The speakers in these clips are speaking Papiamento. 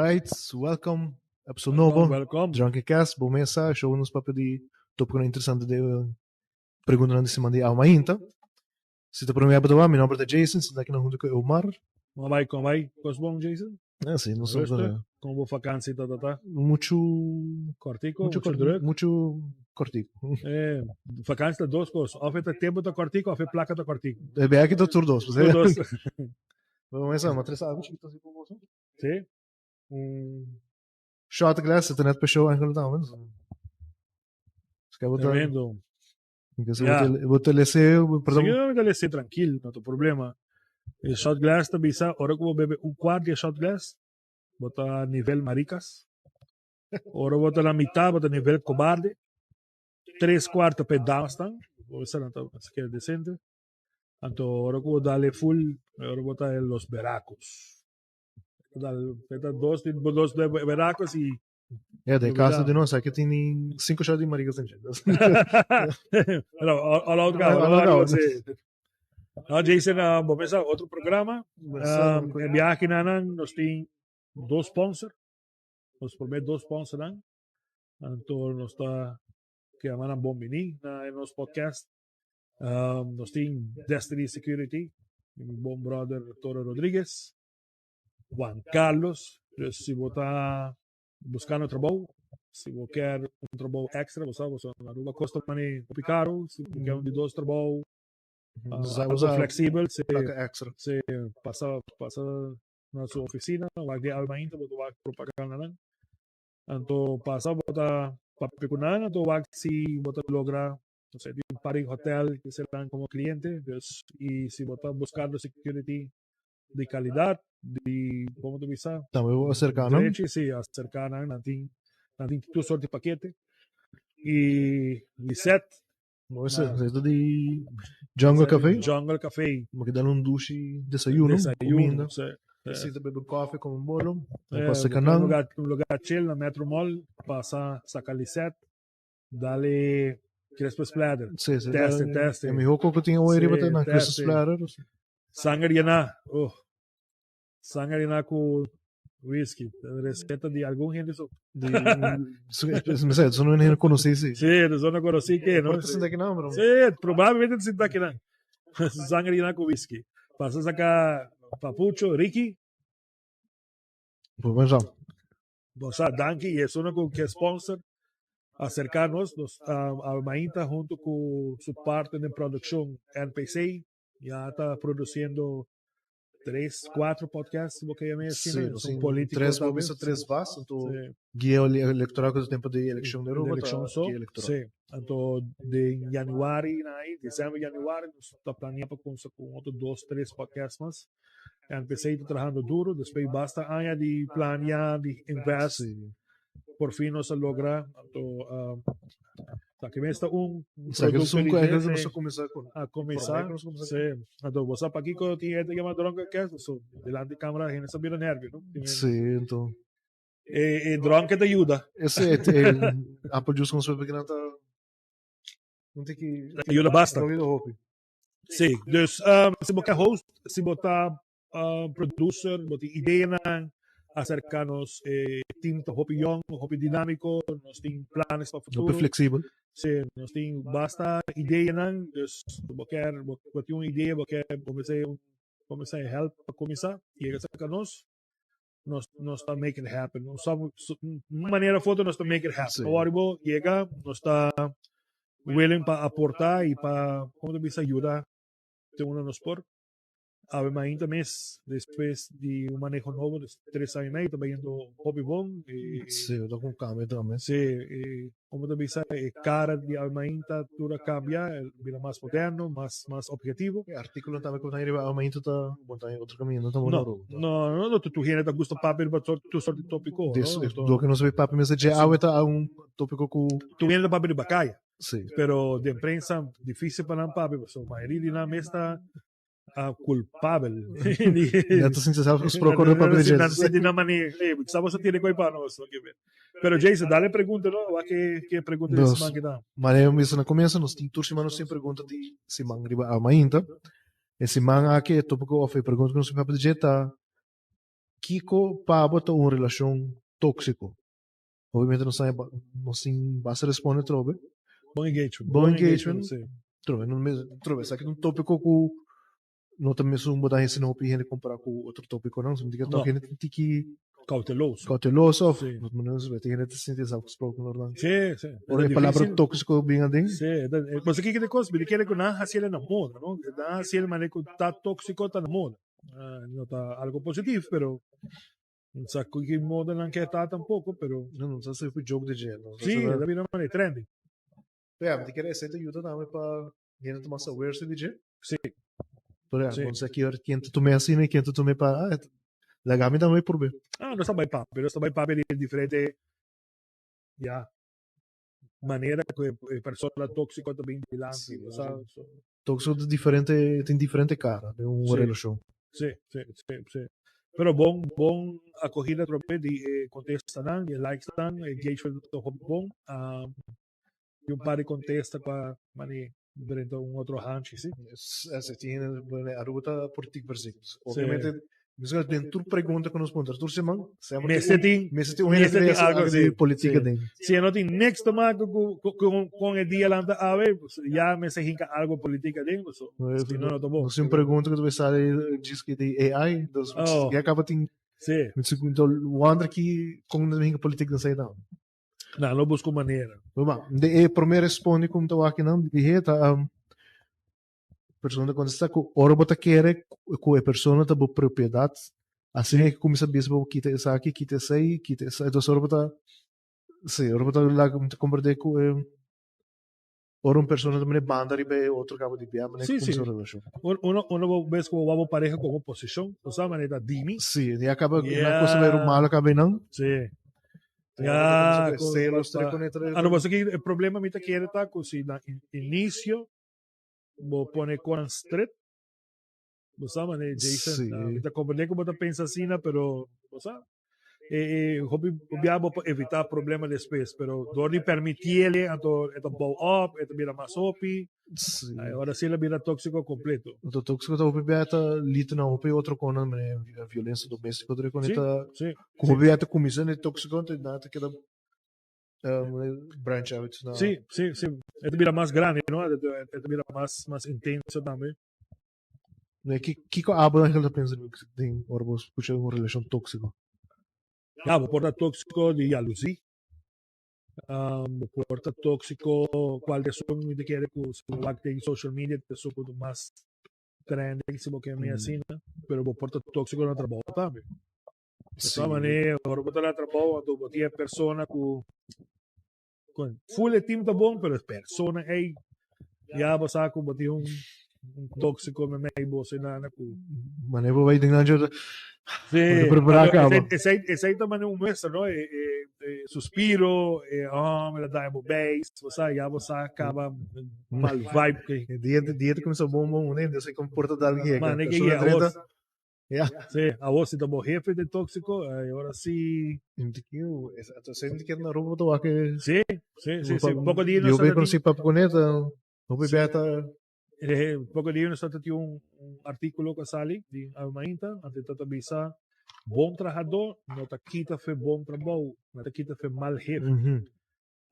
Alright, welcome. Episode nobo. Welcome. Drunken Cast, bo mesa, show nos papia di tópikonan interesante di preguntanan di siman di Awe Mainta. Si ta promé bia bo mi nomber ta Jason, sinta akinan huntu ku Eumar. Kon bai, kon bai? Kos bon, Jason? Ah, si, nos Rustig? Kon bo vakantie ta ta? Muchu Kortico, muchu druk? Muchu kortico. Eh, vakantie ta dos kos. Of e ta tempo ta kortico of e plaka ta kortico. E bia aki ta tur dos. Tur dos. Bo mesa, ma tres algo chikito así pa boso. Si. Un Shot glass, ta net pa show eigenlijk tambe. Tremendo. Ja. Bo ta lese, perdon. Sí, mi ta lese tranquil, no ta problema. E shot glass ta bisa, ora ku bo bebe un kwart di e shot glass, bo ta nivel maricas. Ora bo ta na mitad, bo ta nivel cobarde. Tres kwart ta pa e damasnan, bo bisa nan ta keda decente. Anto ora ku bo dal e full, ora bo ta los beracos. Bo dal, ta dos, dos beracos y Ja, de casa de nos, aki tin cinco shots di Marica Sanchez. Pero, all out gauw, all out gauw. No, Jason, bo pensa otro programa. E biahe nanan nos tin dos sponsor. Nos promé dos sponsornan. Anto nos ta ke nan bon bini na nos podcast. Nos tin Destiny Security, mi bon brother Toro Rodriguez. Juan Carlos, dus si bo ta buscando trabou, si bo kier un trabou extra, bo sa, bo sa Aruba costa mane hopi caro, si bo kier un di dos trabou, algo flexibel, si, extra. Si pasa, pasa na su oficina, wak di Alma Inter, bo ta wak propaganda nan. Anto pasa bo ta papia cu nan, anto wak si bo ta logra, no sé, tin un par di hotel que serán como cliente, dus, y si bo ta buscando security di calidad, di, como ta bisa? Tambe bo acerca nan? Drechi, si, acerca nan, nan tin, nan tin tur soort di pakete. Y Lisette. Bo bisa, esei ta di Jungle Café? Jungle Café. Bo ke dal un dushi desayuno, Desayuno, cuminda. si. Si ta bebe koffie, come un bolo, Eh, pasa bo ka ke un nan. lugar, un lugar chill na Metro Mall, pasa saca Lisette, dale Christmas platter. Si, si. Teste, teste. E miho cu tin hoy Si, riba ta na Christmas teste. platter. Sanger yená, oh. Sanger yená ku whisky. Receta di algun hende so. Di, mi sa, eso no hende conocí, sí. Sí, eso no conocí que, no? Por ta sinta kinan, bro. Sí, probablemente ta sinta kinan. Sanger yená ku whisky. Pasa saca Papucho, Ricky. Por pensá. Bo sa, danki y esun cu ke sponsor acerca nos, nos Almainta hunto cu su partner den produccion NPC ya ta produciendo tres, cuatro podcasts, bo ke yama asina, Sí, son politico tres, bo tambe. bisa tres vas, anto Sí. guia electoral cu ta tempo di eleccion di Aruba, ta eleccion so. guia electoral. Sí, anto den januari na ahí, december, januari, nos ta planea pa cuminsa cu otro dos, tres podcasts mas. NPC ta trahando duro, despues basta aña di planea, di invest, Sí. por fin nos a logra. Anto, ta que mester un Sa que producto un di eigenlijk dje, nos a cuminsa con a cuminsa, Por ahí nos cuminsa. sí. Anto, bo sa pakiko tin hende yama dronken cast, so delante camera hende sa bira nervio, no? Sí, anto. E, e dronken ta yuda. Ese, e, apple juice con su ta un tiki Ta yuda basta. Ta yuda hopi. Sí, dus si bo ke host, si bo ta producer, bo tin ideanan, acerca nos. E team ta hopi young, hopi dinámico, nos tin planes pa futuro. Hopi flexibel. Sí, nos tin basta ideanan, dus bo kier, bo tin un idea, bo kier cuminsa, cuminsa help pa cuminsa, yega acerca nos, nos, nos ta make it happen. Nos sa, un manera of otro nos ta make it happen. Sí. No worry bo, yega, nos ta willing pa aporta y pa, como ta bisa, yuda te uno nos por. Awe mainta mes, despues di un maneho nobo, dus 3 aña y medio, ta bayendo hopi bon. Y, Sí, ta con cambio tambe. Sí, y como ta bisa, e cara di Awe Mainta tur a cambia, bira mas moderno, mas, mas objetivo. E artículo tambe cu ta riba Awe Mainta ta bon ta otro camino, ta bon No, Aruba. no, no, no, tu hende ta gusta papia riba tur soort di tópico, Des, no? do que nos ve papia mes dje awe ta un tópico cu Tu hende ta papia riba caya. Sí. Pero den prensa difícil pa nan papia, pasobra mayoria di nan mes ta culpabel. Net ta sinti zelf gesproken door papia di Nan Jesus. sinti nan manera, eh, sa bo sa tiene koi pa nos, ok, be. Pero Jason, dale pregunta, no? Wak ke, ke pregunta di Nos, siman kita? Manera mi bisa na comienzo, nos tin tur siman nos tin pregunta di siman riba Awe Mainta. E siman aki e tópico of e pregunta ku nos tin papia di dje ta. Kiko pa bo ta un relashon tóksiko? Obviamente nos sabe, nos tin basta responde trobe. Bon engagement. Bon engagement. Trobe, no mes, trobe, esaki ta un tópiko ku no ta mesun bo ta hasi hopi hende kompará ku otro tópikonan. So, mi ta kere hende tin tiki Cauteloso. Cauteloso of no tin hende ta sinti zelfgesproken ora nan. Sí, sí. Ora e palabra tóksiko bin aden. Sí, bo sa kiko ta e kos? Mi ta kere ku nan hasi el na moda, no? Nan hasi el manera ku ta tóksiko ta na moda. No ta algo positivo, pero no sa ku ki moda nan ke ta tampoco, pero. No, no sa si joke di dje. Sí, e ta bira manera trendy. Pero ya, mi ta kere esei ta yuda tambe pa hende ta mas aware di dje. Sí. Pero ya, bon sa ki ora ken ta tum'é asina i ken ta tum'é pa, ah, laga mi tambe prob'é. Ah, nos ta bai papia, nos ta bai papia di diferente, ya, manera ku e persona tóksiko ta bin dilanti, bo sa. Tóksiko ta diferente, tin diferente kara den un relashon. Sí, sí, sí, sí. Pero bon, bon akohida atrobe di e kontestanan, di e likesnan, e engagement ta hopi bon. I un par di kontesta ku a mani drenta un otro hanchi, sí. Esei tin hende, Aruba ta politiek verziekt. Obviamente Nos den tur pregunta ku nos puntra tur siman, semper mester tin mester tin un hende mester tin algo di politica den. Si e no tin niks te maken ku ku kon e dia lanta awe, ya mester hinka algo politica den, so si no no ta bon. Nos tin un pregunta ku ta bay sali djis ki di AI, dus ya kaba tin Si. Wonder ki kon nos hinka politica den esei tambe. Nan lo buska un manera. Ba, de e prome responde ku mi ta wak nan di he ta Persona ta contesta cu ora bo ta kere cu e persona ta bo propiedad, asina e cuminsa bisa bo kita esaki, kita esey, kita esey. Entonces ora bo ta, si, ora bo ta laga mi ta comprende cu e ora un persona ta mane banda riba e otro caba di bia mane cuminsa un relacion. Uno, uno bo bes cu bo wak bo pareha como posicion, bo sa mane ta di mi. Si, y a caba una cosa bay malo caba eynan. Si. Ya, Celos ta reconecta. Ah, no, pasobra e problema mi ta kere ta cu si na inicio bo pone konan stret. Bo sa mane Jason, Sí. mi ta comprende ku bo ta pensa asina, pero bo sa. E, e, hopi bia bo por evita problema despues, pero door di permitiele, anto e ta bouw op, e ta bira mas hopi. Sí. Ay, ora sí el a bira tóxico completo. Anto tóxico ta hopi bia ta lita na hopi otro konan, mane violencia domestico otro konan Sí, ta sí, ku sí. hopi bia ta kuminsa ne tóxico anto na ta keda branch out na. Sí, sí, sí. E ta bira mas grandi, no? E ta bira mas, mas intenso tambe. Nee, kiko abo dan ta pensa den ora bo scucha un relacion tóxico? Ja, bo por ta tóxico di jaloezie. Bo por ta tóxico cual de esun mi ta kere cu si bo wak den social media ta esun cu ta mas trending si bo ke mi asina, pero bo por ta tóxico na trabou tambe. Di toda manera, ora bo ta na trabou, anto bo tin e persona ku ku full e team ta bon, pero e persona ei ya bo sa ku bo tin un un tóksiko memei bo esei ku. Manera bo bai den nan dje Sí, bo ta prepará anto kaba. esei esei esei ta manera un muestra, no? E e e suspiro, e oh mi ta daña bo beis, bo sa ya bo sa kaba mal vibe ke. E dia dia ta kuminsá bon bon, un hende esei komporta dal yega, Mane ke persona yega, drenta. awor Ja. Sí, awor si ta bo jefe den tóxico, eh, ahora sí. Entonces, que na Aruba to wak Sí, sí, sí, sí. Poco dia Yo ve conocí papi con eta, no be beta. Poco dia nos tata un artículo que sali di Almainta, ante tata bisa bon trabajador no ta quita fe bon trabajo, no ta quita fe mal jefe.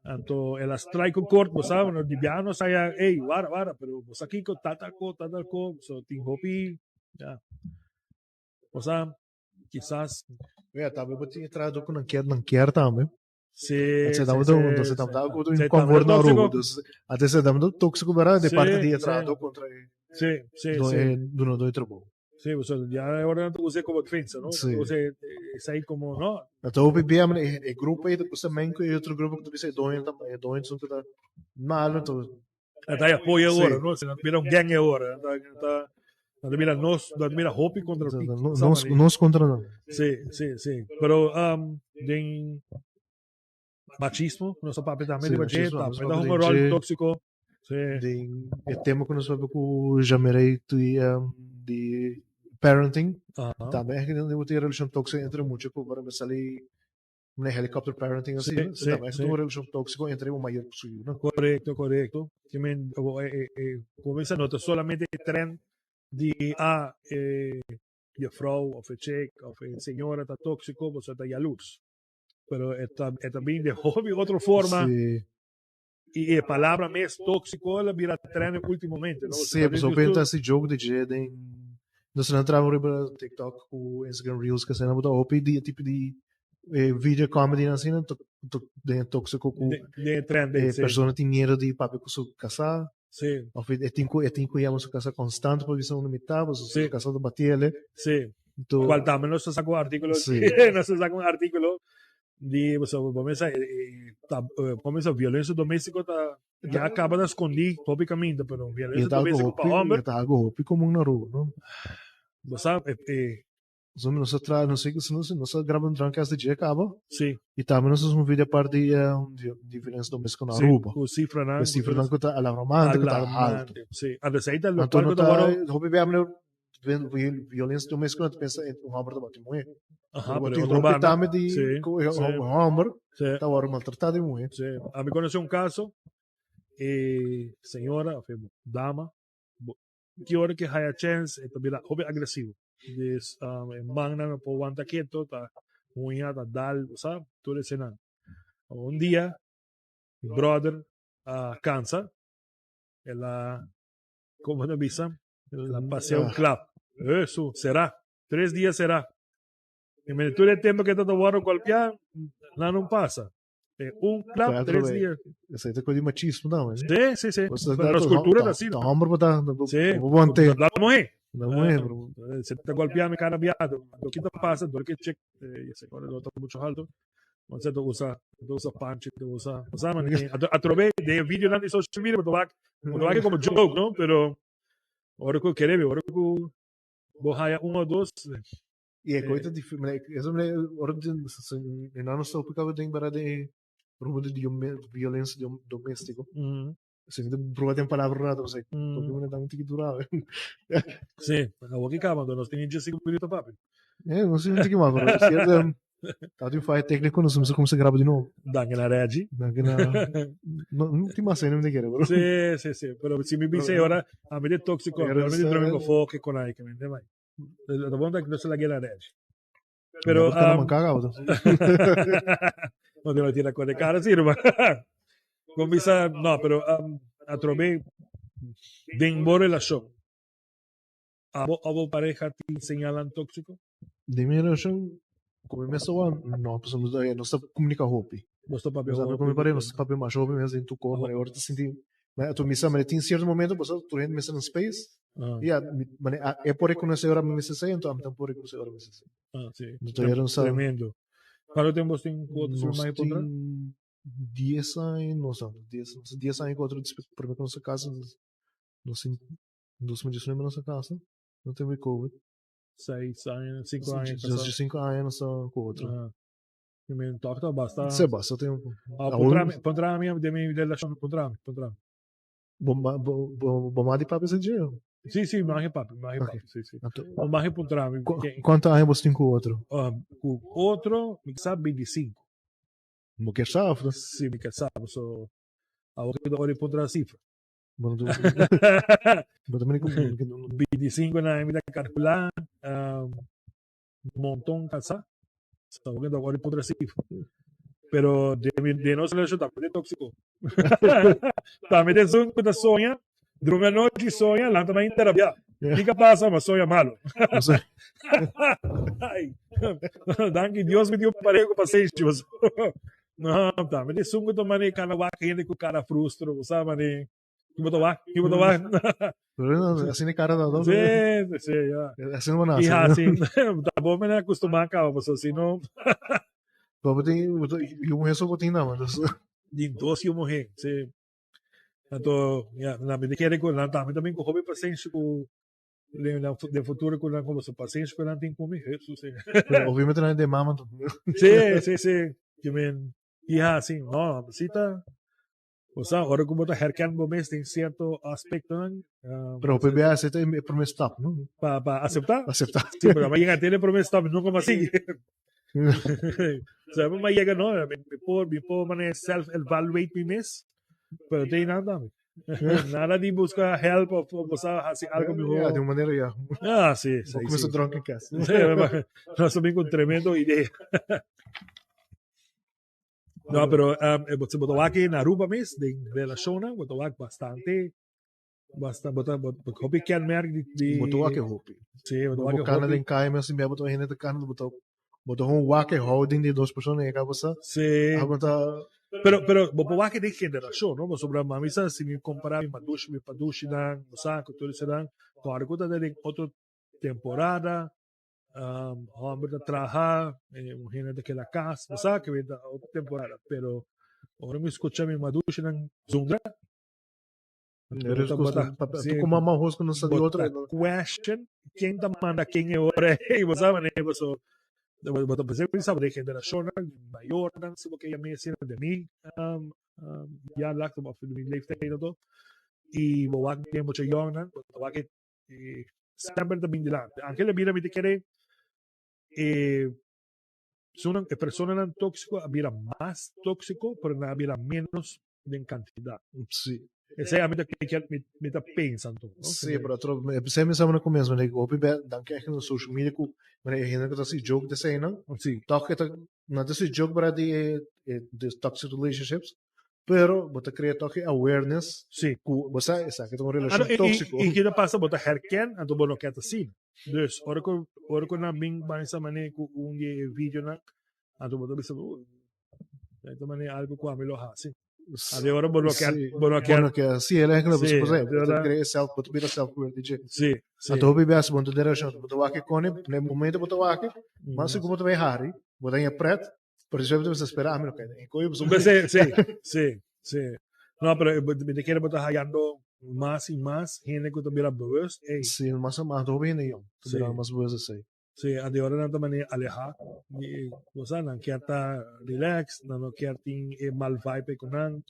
Anto el a strike un kort, bo sa, no di biaha nos haya, ey, wara, wara, pero bo sa kiko, ta tal ko, ta tal ko, so tin hopi, ya. Bo sa, kisas. Ja, tambe bo tin e trahadó ku nan kier, nan kier tambe. Sí, Antes sí, dame sí, do, sí. dame da algo Sí, un tambe confort na tóxico. Aruba. Dus, antes dame do tóxico bera de Sí, parte di e sí. trahadó kontra e Sí, sí, do sí. e dunadó di trabou. Sí, so ya ahora nan ta usa como defensa, no? Sí. Nan ta usa esei como, no? Ta hopi bia e, e grupo ei ta kusa men ku e otro grupo ku ta bisa e doño ta e doño sun ku ta malo to. Nan ta apoya Sí. ahora, no? Nan ta bira un gang ahora. Nan ta, nan ta, nan ta bira nos, nan ta bira hopi kontra Nos, pik. nos, nos kontra nan. Sí, sí, sí. Pero um, den machismo, nos a papia tambe Sí, riba dje, machismo, nos tambe ta papia hunga den rol dje. tóxico. Sí. Den e tema ku nos papia ku Jamerey di, um, di parenting, Aha. tambe eigenlijk den tin relashon tóksiko entre mucha ku por sali un helicopter parenting Sí, asina, sí, tambe sí. un relashon tóksiko entre un mayor ku su yu, no? Correcto, correcto. Ke men, eh, eh, eh, como bisa, no ta solamente e trend di ah, eh, Juffrouw of e chick of e señora ta tóxico, boso ta yalurs. Pero e ta, e ta bin de hopi otro forma. Sí. Y e palabra mes tóxico la bira trend últimamente, no? Sí, pues op ta si joke de je den nos na trava riba TikTok ku Instagram Reels que sena buta hopi di tipo di eh, video comedy na asina to, to, den tóxico ku De, de trend, eh, sí. persona tin miedo di papia ku su casá Sí, of e tin ku e tin ku yama su casá constant pa bisa unda mi ta, pasobra Sí. su casá ta batiele. sí. Entonces, Cual tambe nos ta saca un artículo, Sí. nos ta saca un artículo di, so, bo mesa, eh, ta, eh, bo mesa violencia doméstico ta, ya acaba de escondí hopi caminda, pero e violencia ta algo doméstico pa hopi, homber, e ta algo hopi común na Aruba, no? bo sa, eh, eh, So, nos a tra, no sé, nos, nos a graba un drunk de dje caba. Sí. Y tambe nos un video aparte di, eh, di, di violencia doméstica na Sí, Aruba. cu cifranan. E cifranan cu ta alarmante, cu ta alto. Alarmante. Sí. Anto esey ta lo Anto cual no cu ta ta, worde hopi bia mane violencia doméstica no ta pensa en un homber ta bati muhe. Aha, Pero pero tin otro hopi banda. tambe di Sí, cu e sí. homber Sí. ta worde maltrata di muhe. Sí. Ami conoce un caso, e señora of e dama, bo, ki ora ki haya chance e ta bira hopi agresivo. Dus um, e mannan no por wanta keto, ta huña, ta dal, bo sa, tur esenan. Un dia, mi brother a cansa, el a, como ta bisa, el a pasea un klap. Eso, será. Tres dia será. I mene tur e tempo ke ta ta wòrdu golpea, nan no pasa. E un klap, Pero tres atrobe, dia. Esei ta kos di machismo tambe, ne? Sí, sí, sí. Bo sa Pero nos ta cultura ta ta asina. ta homber bo ta bo Sí. bo wante. La muhé. La muhé, pero Se ta golpea mi cada biaha. Lo ki ta pasa, dor ke chek, eh, y ese no ta mucho alto. Bo sa ta usa, ta usa panchi, ta usa, bo sa mane, atrobe den e videonan di social media bo ta wak, bo ta wak como joke, no? Pero ora ku kere, ora ku bo haya un o dos, E e coisa difícil, mas eso me ora de nano só porque eu tenho para de rumbo de violência doméstico. Se me proba tem palavra rato, você porque me dá um tique durado. Sí, awor ki caba, nos tin 5 minuto papi. É, não sei um tique mais, pero cierto, tá de um falha técnico, nós vamos começar a gravar de novo. Danke na Reggie. Danke na no, não tem mais cena, não quero, bro. Sí, sí, sí, pero si mi dice ahora, a mí de tóxico, a mí de droga foque con ahí, que me entiende, Lo bon ta cu no se lagu'e la Reggie. Pero, No, um, caga, auto. no te lo tira con de cara, sí, ruman. Con bisa, no, pero um, atrobe den bo relacion. Abo, abo pareja tin señalan tóxico? Den mi relacion, con mi mes no, pues no, no sa comunica hopi. Nos ta papia Nos hopi. con mi pareja, nos ta papia mas hopi mes den tu cor, maar ora ta sinti, maar tu misa, maar tin cierto momento, pues tu gente mester in space. Ja, maar e por reconocer ora mi mester say, entonces ami tampoco reconocer ora mi mester say. Ah, sí. Entonces ya no sa. Tremendo. Cuánto tiempo tin cu otro Nos mai contra? tin 10 aña, no sa, 10, nos 10 aña cu otro después prome cu nos a casa, nos tin 2019 nos a casa, no tempo di COVID. 6 aña, 5 aña. Nos 5 aña nos ta cu otro. Ah. I mean, toch ta basta. Sí, basta tempo. Ah, puntrami, puntrami de mi relacion, puntrami, puntrami. Bo bo bo bo ma di papia sa dje? Sí, sí, mahe papi, mahe Okay. papi, sí, sí. Anto, O mahe puntrami. Cuanto aña bos tin cu otro? Cu otro, mi sa 25. Bo kier sa of no? Sí, mi kier sa, so awor ki ta ora di puntra cifra. Bo no bo ta mira cu 25 na mi ta calcula, um, monton casá. So, porque ta ori potra sif. Pero de, mi, de nos relación también tóxico. También de zo'n que soña, drumi anoche soña, lanta na terapia. Kiko pasa, ma soña malo. No sé. Ay, danki Dios mi dio pareja ku pasenshi. No, también de zo'n que mane kana wak hende ku cara frustro, sa mane. Ki bo ta wak? Ki bo ta wak? Pero no, asina e cara ta do. Sí, sí, ya. Asina bo nace. I hasi, ta bo mene acostumá caba, pasobra si no. Bo tin, bo tin, yu muhé so bo tin nada mas. Di dos yu muhé, sí. Anto, ya, nan mi ta kere ku nan tambe ta bin ku hopi pasenshi ku den futuro ku nan ku boso pasenshi ku nan tin ku mi, Hesus. Pero obviamente nan e den mama anto. Sí, sí, sí. Ki men, i hasi, no, si ta. Bo sa, ora ku bo ta herken bo mes den sierto aspektonan. Pero hopi bia esei ta e prome stap, no? Pa pa aseptá? Aseptá. Sí, pero a yega te e prome stap nunka mas sigui. So, mi yega no, mi por mi por mane self evaluate mi mes, pero te einan tambe. Nada di busca help of bo sa haci algo mihor. Ja, di un manera ja. Ah, si, si. Bo cuminsa drunk in cas. Sí, nos ta bin cu tremendo idea. No, pero um, eh, bo ta wak na Aruba mes, den relacionnan, bo ta wak bastante, basta, bo ta, bo, bo hopi kenmerk di, di... Bo ta wak hopi. Sí, bo ta wak Bo cana hopi. den calle mes, bo ta hende ta cana, bo ta Bo ta hun wak e houding di dos persona e ka pasa. Sí. Abo ta. Pero, pero, bo por wak e den generashon, no? Pasobra mami sa si mi kompara mi madushi, mi padushinan, bo sa, ku tur esanan, kòrda ku ta den otro temporada, hòmber ta traha, e muhénan ta keda kas, bo sa, ke ta otro temporada. Pero ora mi skucha mi madushinan zundra, Ku mama hos ku no sa di otro. Question ken ta manda ken e ora ei bo sa manera paso bo ta pensá sa de generashonnan di mayornan si bo ke yam'é asina de mi jaarlag of de mi leeftijd anto i bo wak den mucha yòngnan bo ta wak e semper ta bin dilanti anke la bida mi ta kere e Personanan, e personanan tóksiko a bira mas tóksiko, pero nan a bira ménos den kantidat. Sí. Esei ami ta kier, mi, mi ta pensa anto, no? Sí, pero otro, esei mi sa na komienso, mi hopi be danki echt na social media ku mira e hende ku ta hasi joke di eseinan. Sí. Tòg e ta, nan ta hasi joke para di e, e di toxic relationships, pero bo ta krea tòg e awareness Sí. ku bo sa esaki ta un Anto, relashon i, i, tóksiko. i kita pasa bo ta herken, anto bo no kier ta asina. Dus, ora ku ora ku nan bin ban esa manera ku un di e videonan, anto bo ta bisa, oh, e ta manera algu ku ami lo hasi. Anto ora bo no kier, Sí, bo no bo kier, no kier. Sí, el ehempel sí, bo anto bo ta ora, krea self, bo ta bira self-aware di dje. sí, sí. Anto hopi biaha si bo no ta den relashon, bo ta wak e kone, na e momento bo ta wak, mas sigur bo ta bai hari, bo ta haña pret, pero despues bo ta bisa spera ami no kai den e koyo, pasobra Sí, sí, sí, sí. No, pero mi ta kere bo ta hayando mas y mas hende cu ta bira bewust, ey. Sí, mas y mas hopi hende yong ta bira mas bewust esey. Sí, anto ora nan ta manera aleha di e cosa, nan kier ta relax, nan no kier tin e mal vibe ey cu nan.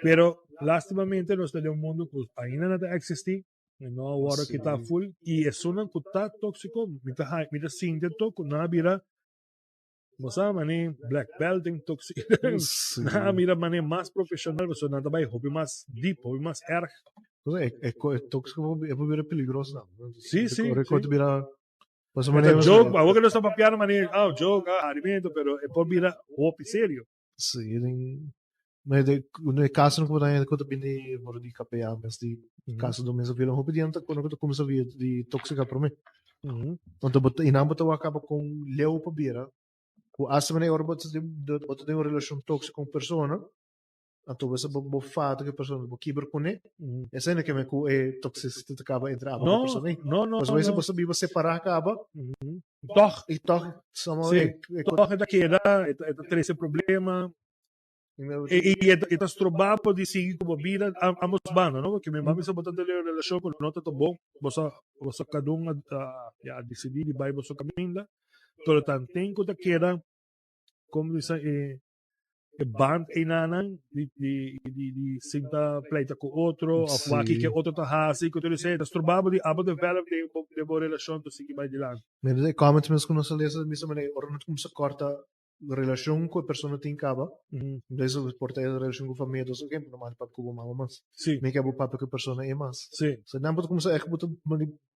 Pero lastimamente nos ta den un mundo cu ainda nan ta existi, y no a wordo kita full, y esunnan cu ta toxico, mi ta hay, mi ta sinti anto cu nan a bira Bo sa mane black belt den toxic. Nan a mira mane mas profesional pasobra nan ta bai hopi mas deep, hopi mas erg. E e e toxico e por bira peligroso tambe. Sí, sí. Record sí. bira Pasobra mane joke, awor ke nos ta papiando mane ah joke, ah harimento, pero e por bira hopi serio. Sí, den me de no e caso ku ta ku ta bini for di KPA mes di caso do mes viola hopi di anta ku ta kumsa via di toxica prome. Anto bo ta inan bo ta wak kaba kon leu pa bira ku asta manera ora bo ta bo ta den un relashon toxico ku un persona anto bo sa bo fada ku e persona bo kibra kuné esei no ke men ku e toxicity ta kaba entre abo ku e persona ei. No, no, Pasobra no. bo sa biba separa kaba Tòg. I tòg somehow Sí, e tòg e ta keda, e ta e ta trese problema. E i e ta stroba bo di sigui ku bo bida ambos banda, no? Porque mi mami sa bo ta den un relashon ku no ta ta bon, bo sa bo sa kada un a ya a disidí di bai boso kaminda, pero tanten ku ta keda komo bisa e e band einanan di di di di sinta pleita ku otro of wak Sí. ke otro ta hasi ku tur esei ta stroba bo di abo develop den bo den bo relashon ta sigui bai dilanti. Mira e comments mes ku nos a lesa ta bisa manera ora no ta kumsa kòrta relashon ku e persona tin kaba entonces por ta e relashon ku famia dos oke no manda papia ku bo mama mas Sí. mi ke bo papia ku e persona ei mas Sí. so nan bo ta kumsa ègt bo ta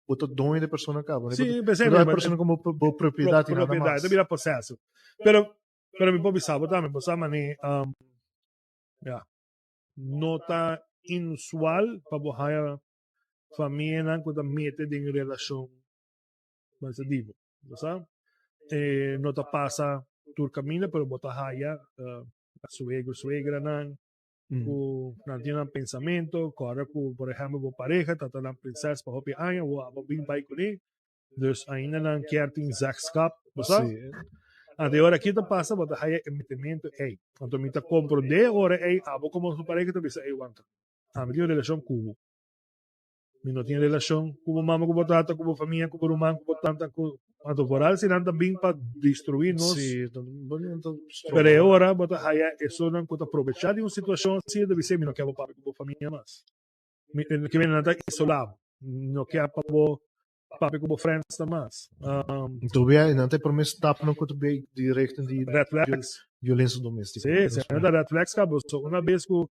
bo ta doño di e persona kaba Sí, p'esei bo ta mi e persona komo bo propiedat i nada propiedad, mas. ta bira poseso. Pero Pero mi por bisa bo tambe, bo sa mane, um, ya, no ta inusual pa bo haya famianan ku ta mete den relashon bo sa di bo, bo sa. E no ta pasa tur kaminda, pero bo ta haya uh, suegro, suegranan ku nan tin nan pensamentu, kòrda ku por ehèmpel bo pareha ta ta nan prinses pa hopi aña, bo abo bin bai kuné, Dus ainda nan kier tin zeggenschap, bo sa? Sí. Anto e ora ki ta pasa, bo ta haya e metemento ei. Anto mi ta comprende ora ei, abo como su pareha ta bisa, ei wanta, ami tin un relacion cu bo. Mi no tin relacion cu bo mama, cu bo tata, cu bo famia, cu bo ruman, cu bo tanta, cu... Anto vooral si nan ta bin pa destrui nos. Sí, bo no ta stroba. Pero e ora bo ta haya esonan cu ta probecha di un situacion asina, ta bisa, mi no kier bo papia cu bo famia mas. Mi, ke nan ta isola bo. No kier pa bo Papia ku bo friends ta mas. Anto bia nan ta e prome stapnan ku ta bay di richting di Red flags. violencia domestica. Sí, si nan ta red flags kaba. So una bes ku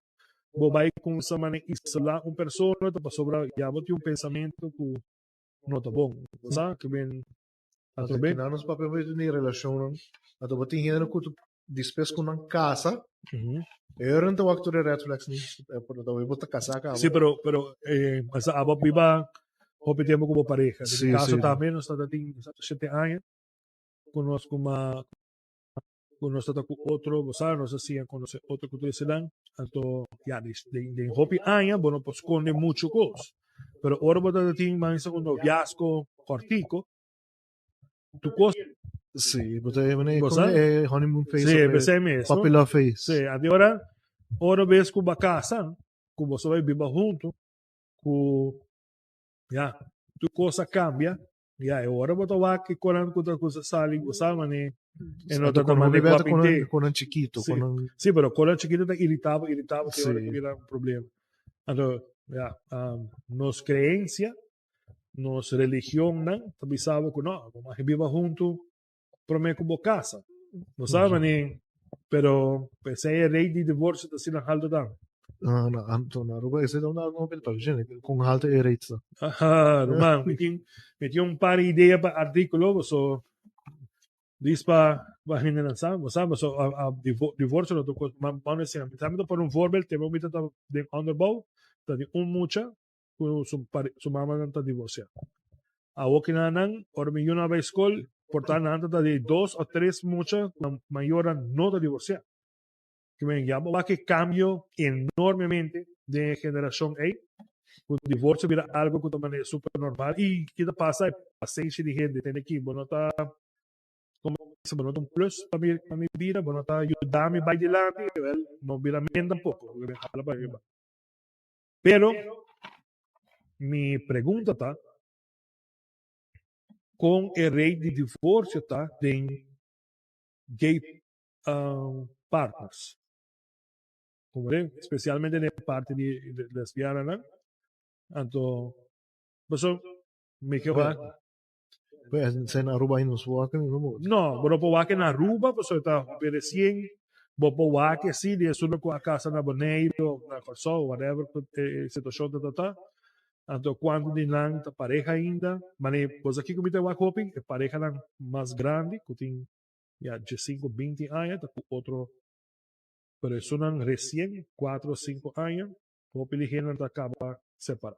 bo bai cuminsa mane isola un persona ta pasobra ya bo tin un pensamento cu no ta bon. Bo sa ke ben Anto kinan nos papia bo di relacionnan, anto bo tin hende cu despues cu nan casa, e ora nan ta wak tur e red flags ni, bo ta casa caba. Si, pero pero esa abo biba hopi tempo cu bo pareha. Den mi caso tambe nos ta tin shete aña cu nos kuma cu nos ta ta cu otro, bo sa, nos a siña conoce otro cu tur esenan, anto ya den hopi aña bo no por sconde mucho cos, pero ora bo ta ta tin mansa un noviazgo cortico, tu cos. Si, bo ta e sa? E honeymoon phase Si, of e pesey mes, puppy love phase. Si, anto ora, ora bes cu bo a casa, cu boso bai biba hunto, cu ya, tur cos a cambia, Ya, e ora bo ta wak e konan ku ta kusa sali bo sa mane e no ta ta mane ku a pint'é. Konan chikito, Si, konan. si, pero konan chikito ta iritá bo, iritá bo te ora ku Si. bira un problema. Anto, ya, nos kreensia, nos religionnan ta bisa bo ku no, bo mag biba huntu promé ku bo kasa. Bo sa mane, pero p'esei e rate di divorsio ta asina haltu tambe. No, no, anto na Aruba esei ta un algo hopi pa djene, kon haltu e rate ta. Aha, ruman, mi tin, mi tin un par idea pa artíkulo, paso dis pa pa hendenan sa, bo sa, paso a a divorsio no ta un kos, ma bo no mi ta pone un voorbeeld, tempo mi ta den onderbouw, ta tin un mucha ku su pare su mamanan ta divorsiá. Awor ki nan nan, ora mi yunan a bai skol, por ta nan ta di dos òf tres mucha ku nan mayornan no ta divorsiá. Ki men ya bo wak e kambio enormemente den e generashon ei, ku divorsio bira algu ku ta manera super normal i ki ta pasa e pasenshi di hende tende ki bo no ta komo bo no ta un plus pa mi pa mi bida, bo no ta yuda mi bai dilanti, wèl no bira men tampoko, hala pa riba. Pero mi pregunta ta, con e rate di divorcio ta den gay partners? Como Especialmente den e parti di lesbiananan. Anto, paso mi ke wak. Pues na Aruba ainda no por wak no bo? No, bo no por wak na Aruba pasobra ta hopi recien. Bo por wak si di esun cu a casa na Boneiru of na Corsou whatever cu e situacion ta ta. Anto cuanto di nan ta pareha ainda. Mane bo sa kico mi ta wak hopi? E parehanan mas grandi cu tin ya diescinco binti aña ta cu otro pero esunnan recien cuatro o cinco aña hopi di hendenan ta caba separa.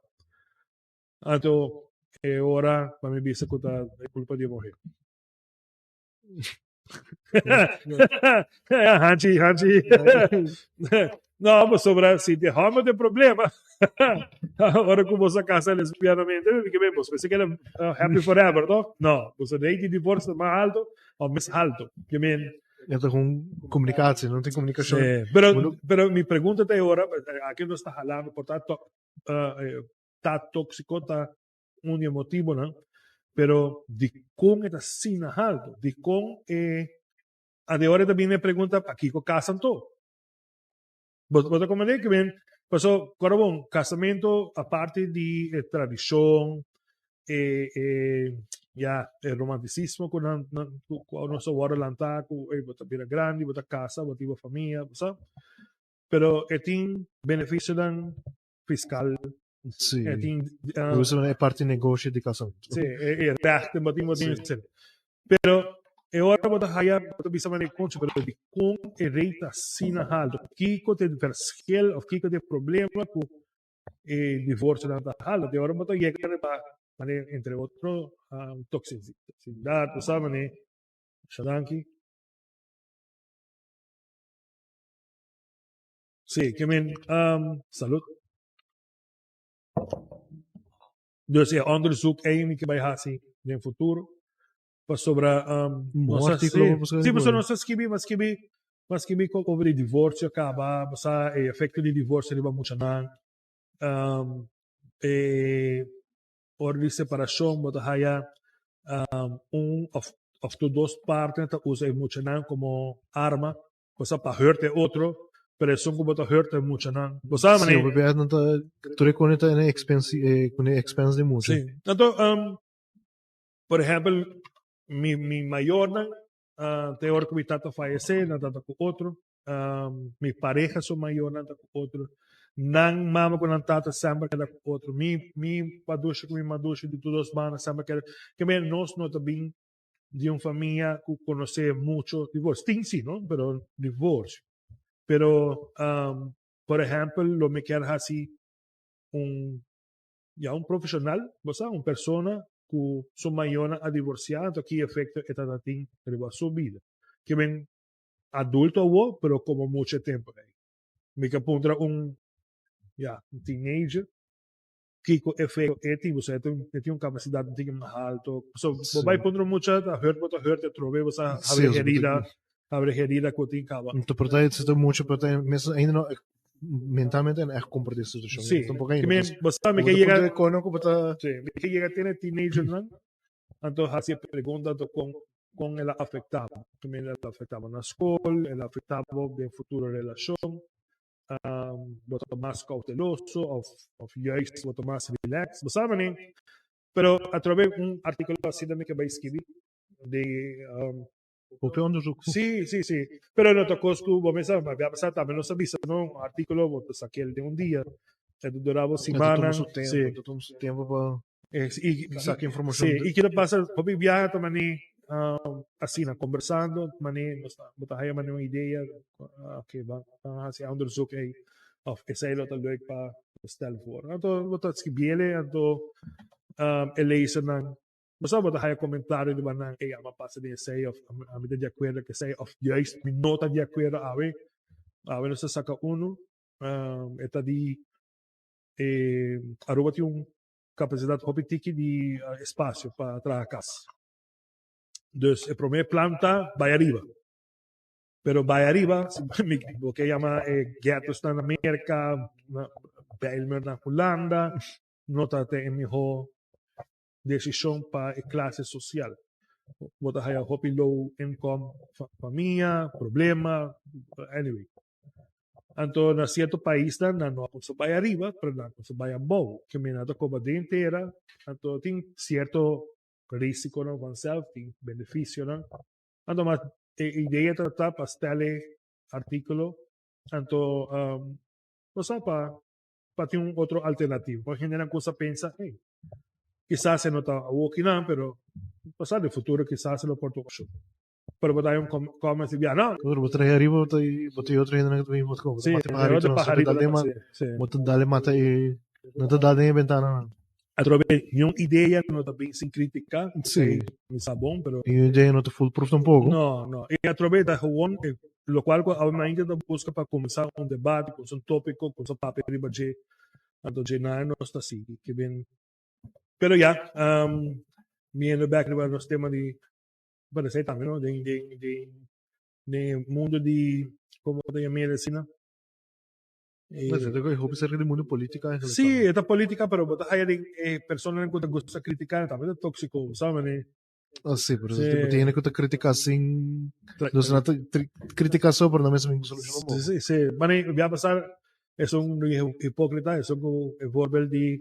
Anto e ora pa mi bisa ku ta e kulpa di e muher. Hanchi, hanchi. No, pasobra si te hòmber tin problema, ora ku boso a kasa lesbianamente, mi ke boso mester keda happy forever, to? No, boso rate di divorcio ta mas alto òf mes alto. Ke men. E ta kon komunikasi, no tin komunikashon. Sí, pero, pero mi pregunta ta e ora, aki nos ta halando por ta ta tóxico ta un di e motibonan, pero dikon e ta asina haltu? Dikon e a de ora ta bini e pregunta pakiko kasa anto? Bo bo ta komprende ke men paso kòrda bon kasamentu aparte di e tradishon e e ya e romantisismo ku nan nan ku nos a wòrdu lantá ku ey bo ta bira grandi bo ta kasa bo tin bo famia bo sa pero e tin benefisionan fiscal. Sí. E tin, uh, e parte negocio di casamiento. Sí, e, e rechten, bo tin, bo tin. Sí. Pero e ora bo ta haya, bo ta bisa mane concho, pero di con e rate asina halto? Kiko te verschil of kiko te problema ku e divorcio nan ta halto? De ora bo ta yega riba, mane, entre otro, um, toxicidad, bo sa mane, shadanki. Sí, ke men, um, salud. Dus e onderzoek ei mi ke bai hasi den futuro. Pasobra, um, Un bon nos a, artículo sí, pa busca sí, pasobra den nos a skibi, mas skibi, mas skibi ko over di divorcio kaba, basa e efecto di divorcio riba muchanan. Um, e ora di separacion bo ta haya, um, un of, of tur dos partner ta usa e muchanan como arma. Bo sa pa hurt e otro, pero esun ku bo ta hurt e muchanan. Bo sa Sí, manera. hopi bes nan ta tur e kone ta na expense eh, ku e expense di mucha. Sí. Anto, um, por ehempel, mi, mi mayornan, uh, te ora ku mi tata fayesé, nan tata ku otro. Um, mi pareha su mayornan ta ku otro. Nan mama ku nan tata semper keda ku otro. Mi mi padushi ku mi madushi di tur dos banda semper keda. Ke men nos no ta bin di un famia ku konosé mucho divorsio. Tin si no, pero divorsio. Pero por ehèmpel lo mi kier hasi un ya un profeshonal, bo sa, un persona ku su mayornan a divorsiá, anto ki efekto e ta tin riba su bida. Ke men adulto awor, pero komo mucha tempu ei. Mi ke puntra un, ya, un teenager kiko efecto e tin, bo e tin un capacidad un tiki mas alto. So, bo bai puntra un mucha, ta hurt bo ta hurt atrobe, bo sa habri herida, habri herida cu tin caba. Anto por ta ta mucha, pero ta mes ainda no mentalmente no echt comprende e situacion. Sí, Tampoco ainda. men, bo sa mi Bo ke ta yega, puntra kono cu bo ta. Sí, mi ke yega tene teenagernan, anto haci e pregunta anto con con el a afecta bo. Con el a afecta bo na scol, el a afecta bo den futuro relacion, bo ta mas cauteloso of of juist bo ta mas relax, bo sa mane. Pero atrobe un articulo asina mi ke bay skibi di Hopi onderzoek. Sí, sí, sí. Pero no ta cos cu bo mester sa, ma bia tambe nos a bisa no, un articulo bo ta sakel den un dia, e ta dura bo E ta tuma simannan, su tempo, sí. e ta tuma su tempo pa Y, saca sí, informacion. y kiko ta pasa, hopi biaha ta mane asina, conversando, mane nos ta, bo ta haya mane un idea, ok, ban ban haci e onderzoek ey, of esey lo ta leuk pa stel voor. Anto bo ta skibiele, anto e lezernan, bo sa bo ta haya comentario riba nan, ey ami a pasa den esey, of ami ta di acuerdo cu esey, of juist mi no ta di acuerdo awe, awe nos ta saca uno, e ta di Aruba tin un capacidad hopi tiki di espacio pa traha cas. Dus e prome plan ta bay ariba. Pero bay ariba, bo ke yama e ghettos na Merca, Bijlmer na Hulanda, no ta te e miho decision pa e clase social. Bo ta haya hopi low income famia, problema, anyway. Anto na cierto paisnan nan no a cuminsa bay ariba, pero nan a cuminsa bay abou. Ke men nan ta coba den tera, anto tin cierto risiconan vanzelf, tin beneficionan. Anto mas e idea ta ta pa stel e articulo, anto bo sa pa pa tin un otro alternativa. Pa hendenan cuminsa pensa, hey, kisas e no ta awo kinan, pero pasado den futuro kisas e lo por ta un opcion. Pero bo ta hay un comment di bia, no. Pero bo trae ariba bo ta bo ta otro hende nan bo ta Sí, mata pajarito otro nan so pajarito dale nan, sí, sí. bo ta dale mata e nan ta dal den e bentana nan. Atrobe niun idea no ta bin sin critica, Sí. mi sa bon, pero Niun idea no ta foolproof tampoco. No, no. Y atrobe ta gewoon e locual cu awe mainta ta busca pa cuminsa un debate, cuminsa un topico, cuminsa papia riba dje, anto dje nan nos ta sigui ke bin. Pero ya, mi yendo bek riba nos tema di Bueno, esei tambe, no? Den, den, den, den e mundo di, como ta yam'é asina? No, esei ta hopi cerca di mundo politica eigenlijk. Sí, e ta politica, pero bo ta haya den e personanan cu ta gusta critica, tambe ta toxico, sa mane? Ah, sí, pero Sí. tipo tin hende cu ta critica sin, dus nan ta critica so, pero nan mes mismo solucion Sí, tampoco. sí, sí. Mane, bia pasar, esun hipocrita, esun cu e voorbeeld di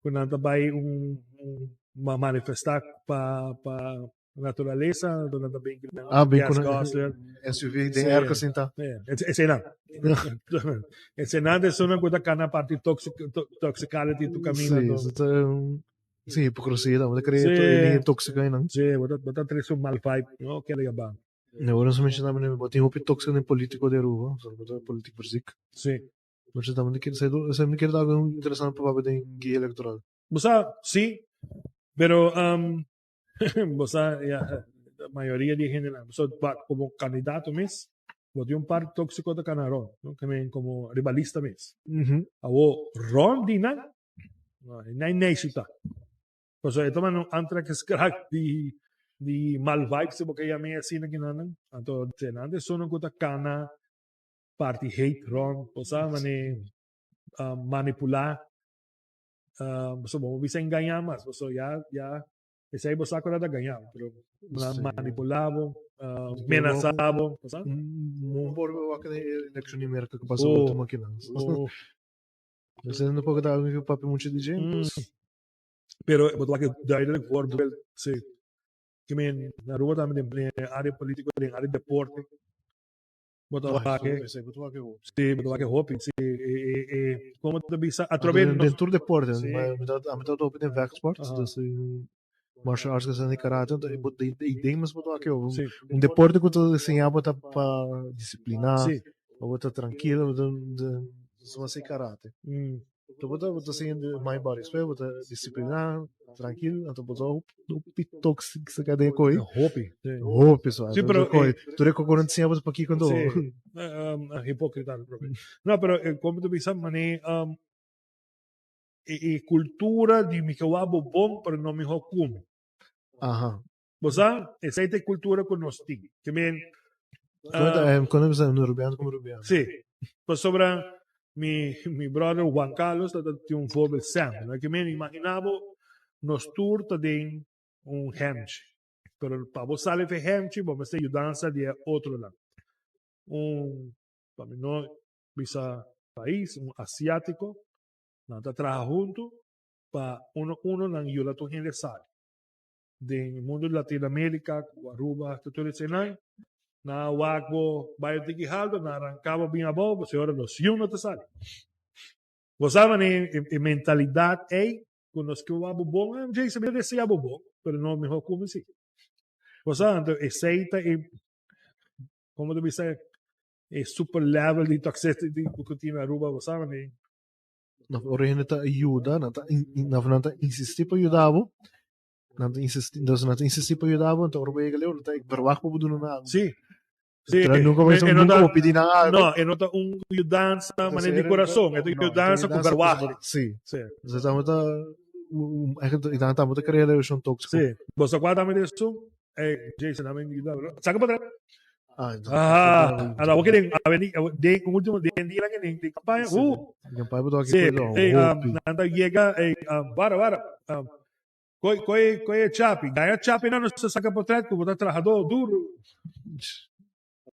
cu nan ta bay un, un manifesta pa, pa naturalesa, anto nan ta bin cu nan Ah, bin cu gas nan guzzler. SUV den Sí. airco sinta. Sí, esei nan. Esei nan ta esunnan cu ta cana parti toxicality tu camina. Sí, anto. eso ta un, sí, hipocresía ta, bo ta cree Sí. tur energia toxico einan. Sí, bo ta trece un mal vibe, no kere yaba. Awor nos a menciona bo tin hopi toxico den politico di Aruba, so bo ta politico ziek. Sí. Bo ta tambe kier sa esei kier ta algo interesante pa papia den guia electoral. Bo sa, sí, pero bo sa, ya, mayoria di hendenan, bo sa, como candidato mes, bo tin un par toxico ta cana rond, no? Ke men como riba lista mes. Awo, rond di nan, no, e necesita. Pasobra e ta manda un aantrekkingskracht di di mal vibes, si bo ke yam'é asina kinan. Anto, nan ta esunnan ku ta kana parti hate rond, bo sa mane manipulá, bo bo bisa engañá mas, pasobra ya ya esei bo sa ku nan ta gañá bo, pero nan manipulá bo, menasá bo, bo sa. Bo por wak den e elekshon di Merka ku pasa ultimo akinan. Esei no por ta algu ku papia muchu di dje. Pero bo ta wak e duidelijk voorbeeld, si. Ke men na Aruba tambe den área polítiko, den área deporte. Bo ta wak e. Esei bo ta wak e hopi. Si, bo ta wak e hopi. Si, e como ta bisa atrobe nos. Den tur deporte, mi ta ami ta hopi den vechtsport, dus martial arts kasa den karate, i den mes bo ta wak e hopi. Un deporte ku ta siña bo ta pa disiplina, pa bo ta trankilo, bo ta karate. Bo ta bo ta siña mind body spirit, bo ta disiplina, trankil, anto bo ta hopi toxic sa ka den koi. Hopi. Hopi so. Sí, pero koi. Tur e koko nan siña bo pakiko anto. Sí. Hipocrita propio. No, pero como ta bisa mane e cultura di mi ke wak bo bon pero no miho ku mi. Aha. Bo sa, esei ta e cultura ku nos tin. Ke men, Kon bisa un Rubiano como Rubiano. Sí. Pasobra mi mi brother Juan Carlos ta tin un voorbeeld semper. No? Ke men, imagina bo nos tur ta den un hemchi. Pero pa bo sali fe hemchi bo mester yudansa di e otronan. Un, pa mi no bisa pais, un asiatico, nan ta traha hunto pa uno uno nan yuda tur hende sali. Den mundo di Latinoamerica cu Aruba cu tur eseinan, nan a wak bo bai un tiki halto, nan a ranca bo bin abou, pasobra ora nos yu no ta sali. Bo sa manera e mentalidad ey cu nos ke wak bo bon, Jason mi ta desea bo bon, pero no miho cu mi si. Bo sa, anto esey ta e, como ta bisa, e super level di toxicity cu tin na Aruba, bo sa manera. Nan ora hende ta yuda, nan ta nan ta insisti pa yuda bo, nan ta insisti, entonces nan ta insisti pa yuda bo, entonces ora bo yega leu nan ta verwacht pa bo duna nan algo. Sí. Sí. Pero nunca bo E no nunca ta bo pidi nan algo. No, e no ta un yudansa manera di corazon, e ta un yudansa cu verwacht. Sí. Sí. Entonces nan ta eigenlijk nan ta crea relacion toxico. Sí. Bo sa cua tambe esun? Ey, Jason, dame yuda bro. Saca pa atrás. Ah, Ah, ala, oké den, a veni, den último, den dia lang den, den campaña, Campaña bo toki Sí, cuidado, ey, hopi. nan ta yega, ey, bara, bara, koi, koi, koi e chapi, gaya chapi nan nos ta saca portret cu bo ta trahador duro.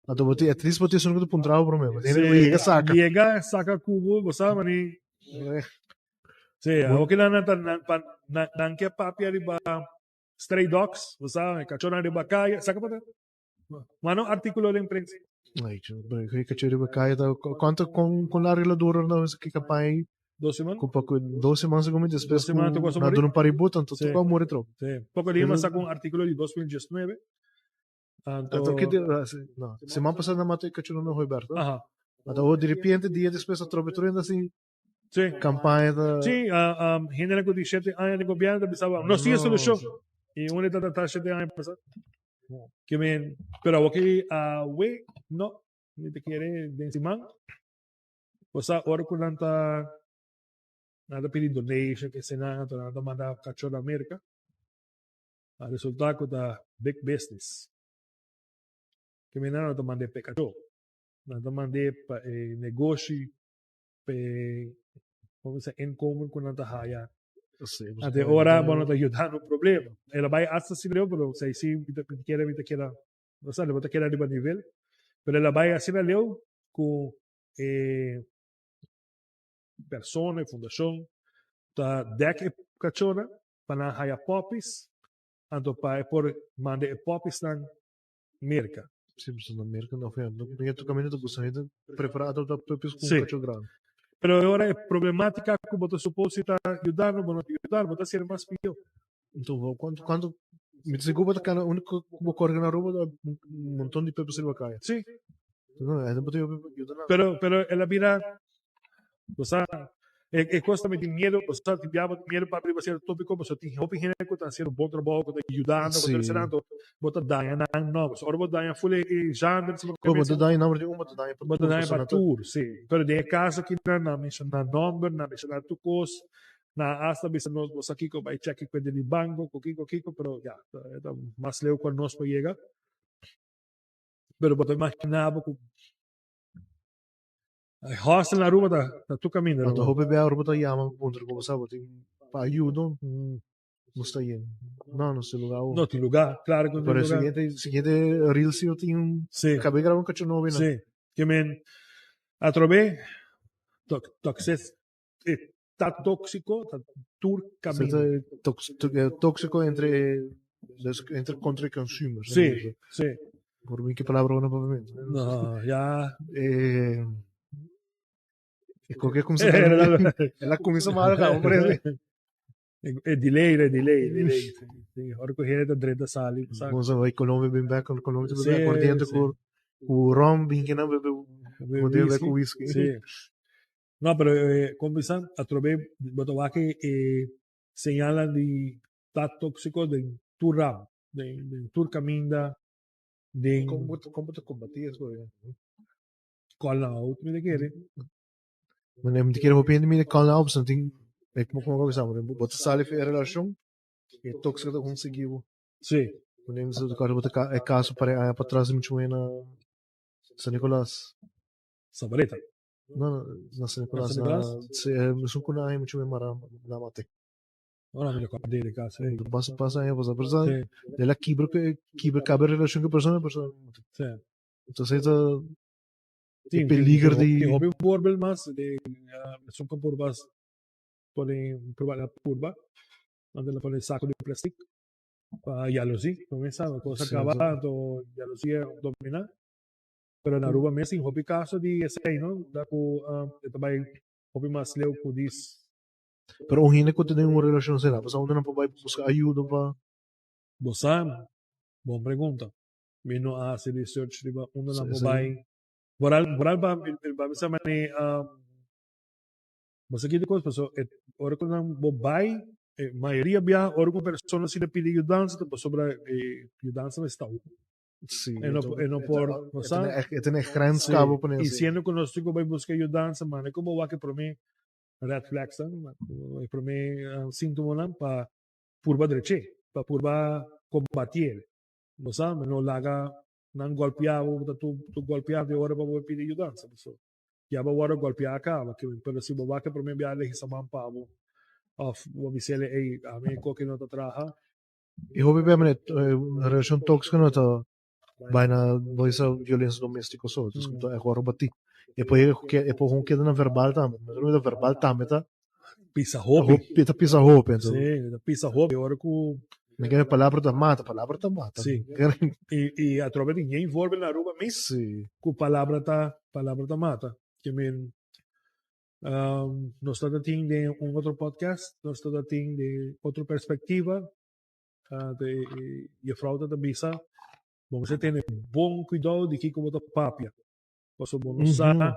Anto bo tin, at least bo tin esun cu ta puntra bo prome, bo tin Sí, cu yega saca. Yega saca cu bo, bo sa mani. Sí, oké nan nan ta, nan, pa, nan, nan ke papia riba stray dogs, bo sa, e cachonan riba caya, saca portret. Mano artículo den prensa. Ay, pero que chévere kaya ta cuánto con con largo la dura no es que campaña 2 siman. Cu pa cu 2 siman se después 2 siman tu cosa na morir. dura un par de tanto Sí. tu muere tro. Sí. Poco dia mas saca un artículo di 2019. Anto, Anto que no, semana pasada na mata cacho no Roberto. Anto de repente dia después a trobe truenda así campaña ta Sí, hende cu di 7 aña di gobierno ta pensaba, no sigue solucion. Y uno ta trata 7 aña pasa. Ke men, pero awor que awe, no, ni te quiere den siman. Cosa ora cu nan ta pidi donation que se nan, anto nan ta manda cacho na America. A resulta cu ta big business. Ke men nan no ta manda pe cacho. Nan ta manda pa e negoshi, pe, como se inkomen cu nan ta haya. Ante ora bo no ta yudando un problema. El a bai hasta asina leu, pero si si mi ta kere mi ta keda, no sa, bo ta keda riba nivel. Pero el a bai asina leu cu e persona, e fundacion ta dek e cachonan pa nan haya puppies, anto pa e por manda e puppiesnan Merca. Sí, pues na Merca no fue. No, no tu camino te gusta gente prefera adoptar puppies con cacho grande. Pero ora e problematica cu bo ta suppose ta yudando, bo no ta yudando, bo ta haciendo mas pio. Entonces, cuanto, cuanto, mi ta sigur bo ta cana unico cu bo core na Aruba un monton di puppies riba caya. Sí. No, e no yuda nada. Pero el a bira, bo sa, e cos ta meti miedo, bo sa, tin bia bo tin miedo papia riba cierto topico, pasobra tin hopi hende cu ta haciendo bon trabou, cu ta yudando, cu ta haciendo, bo ta daña nan nomber. So ora bo daña full e genre, Bo ta daña nomber di un, bo ta daña pa tur. Bo ta daña pa tur, si. Pero den e caso aki nan a menciona nomber, nan a menciona tur cos, nan a hasta bisa nos bo sa kico bay check e cuenta di banco, cu kico, kico, pero ya, ta mas leu cu nos por yega. Pero bo ta imagina bo cu e hostel na Aruba ta tur caminda. Anto hopi bia Aruba ta yama pa puntra como sa bo tin pa ayudo, nos ta yen. No, nos tin lugar awo. No tin lugar, claro cu no tin Pero lugar. siguiente, siguiente reel si yo tin cabe graba un cacho nobo nan. Sí, ke men atrobe toxis, ta toxico, ta tur caminda. Toxico entre, entre contra consumers. Sí, sí. Por mi ke palabra na papiamento. No, ya. E koke kumsa el a kumsa mal ka hombre. E delay, e delay, delay. Sí, ora ku hende ta drenta sali. Goza vai Colombia bin back, Colombia ta bebe aguardiente ku ku rom bin kinan bebe bebe ku whisky. Sí. No, pero eh, kon bisa, atrobe bo ta wak e señalnan di ta tóxico den tur ram, den tur caminda, den Kon bo kon bo ta kombatí eso? Call nan out mi ta kere. Mane mi ta kere hopi hende mira call nan out pasobra tin e como como bisa bo ta sali for e relashon e tóxico ta konsigui bo. Sí. Mane mi ta kòrda bo ta e kaso pare aña patras di mucha muhé na San Nicolas. Sabaleta. No, no, na San Nicolas. Na San Nicolas? Na, esun ku nan aña mucha muhé mara nan mate. No, no, mi ta kòrda di kaso. Pasa pasa aña pasa pero sa el a kibra kibra kaba e relashon ku e persona e persona mate. Sí. Entonces ta e peliger di. Tin hopi voorbeeld mas di esun ku purba pone purba la purba anto la pone saco di plastic pa yalozi prome sa cos a caba anto yalozi a domina pero na Aruba mes tin hopi caso di esey no da cu e ta bay hopi mas leu cu dis. Pero un hende cu ta den un relacion asina pasobra unda nan por bay busca ayuda pa. Bo sa? Bon pregunta. Mi no a hasi research riba unda nan por bai. Vooral, vooral pa, pa mi sa mane, bo sa kiko kos paso e ora ku nan bo bai, e mayoria bia ora ku un persona si ta pidi yudansa ta pasobra e yudansa mester ta hopi. Sí, E no, e no por, bo sa? E tene grens Sí, kaba pone i así. siendo ku nos tin ku bai buska yudansa, mane ku bo wak e promé red flags nan, e promé síntomanan pa purba drech'é, pa purba kombatié. Bo sa, mi no laga nan golpia bo, bo ta tur tur golpia di ora pa bo pidi yudansa. Pasobra ya bo a wòrdu golpia kaba, ke pero si bo wak e promé biaha el a hisa man pa bo òf bo bis'el ey ami e koki no ta traha. E hopi bia manera relashon tóksiko no ta bai na bo bisa violensia doméstiko so, entonces ku ta wòrdu batí. E por e por keda na verbal tambe, verbal tambe ta Pisa hopi. Ta pisa hopi entonces. Sí, ta pisa hopi. Ora ku. Mi kere palabra ta mata, palabra ta mata. Sí. I i atrobe tin yen voorbeeld na Aruba mes. Sí. Ku palabra ta palabra ta mata. Ke men nos ta tin den un otro podcast, nos ta tin den otro perspectiva. De juffrouw ta bisa, bo mester tene bon cuidou di kiko bo ta papia. Pasobra bo no sa,